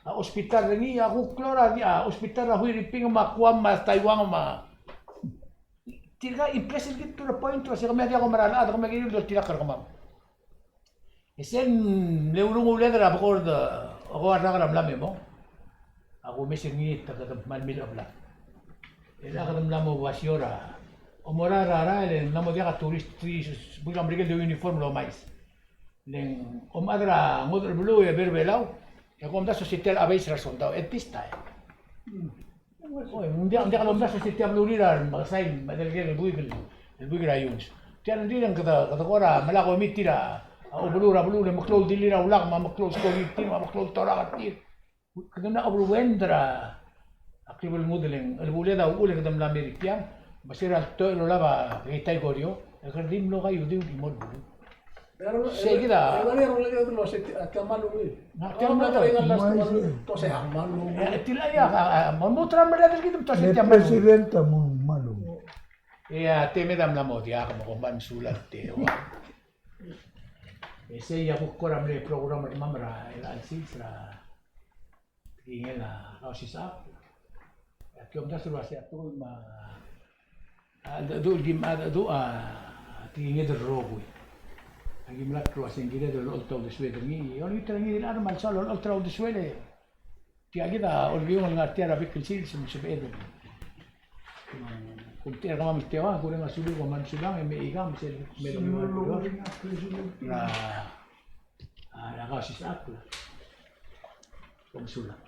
a hospital er ngii, a kuk klou er a di, a hospital er a Huiriping me a Guam me a Taiwan me a tirka a impress er kid to the point el uasei kemiu a diak kom mera el chad, kemiu a kirir el oltirakl er kemam. E sel mle urunguled er a bekord, e ko a rak er a mla me mong. A kumes er ngii e te kede kmal milecheblang. E le kede mla mo basio er a, omorael er a rael e ng mla mo diak a tourist, tirke el buik er a Merikel el di uniform el omais. Le ng omechad er a ngodech el beluu e bo er a Belau, e kom omdasu el sel tia el base er a resoldau at this time. Oi, ng diak, ng diak lomdasu el sel tia el belurir a remekesail me a delkel el buik el, el buik er a iungs. Tia el rengrir e ng kede, kede kora melai a komi tir a, a obeluu er a beluu, le meklou el dilir a ulak, me a meklou el skoki er tir, me a meklou el torak er tir. Kede mla overwhelmed er a, a klibelngud el ng, chelebuled a uchul e kede mla mer tiang, me se er a ltoech el olab a Keitai Koryo, e kede di mlo kaiudiu el mo er a beluu. Sei kid a. Tia Malu. Tia Malu. Tia Malu. E, tia Malu. E, tia Malu. E, tia Malu. E, tia Malu. E, tia Malu. E, tia Malu. E, a temed a mla mo diak me kom kmal mesulang, te ua. E sei a kuk kora mle program er kemam er a, er a chelsel er a Tekingel a Kausisechakl. Aki omdasu el uasei a tekoi me a, a, cheldecheduch el kim, a, cheldecheduch a tekinged el rokui. Aki mla kmo uasei ng kired el olecholt a uldesuel er ngii. E olengit er ngii di el chad me a lsoal el olecholt er a uldesuel e tia kid a olkiung el ngar tia er a bek el sils me ng sebeched el. Kom tia er kemam el teua, kureng a suliu, kom kmal mesulang, e me ikang, me sel, me lo, me lo, er a, a, er a Kausisechakl. Kom mesulang.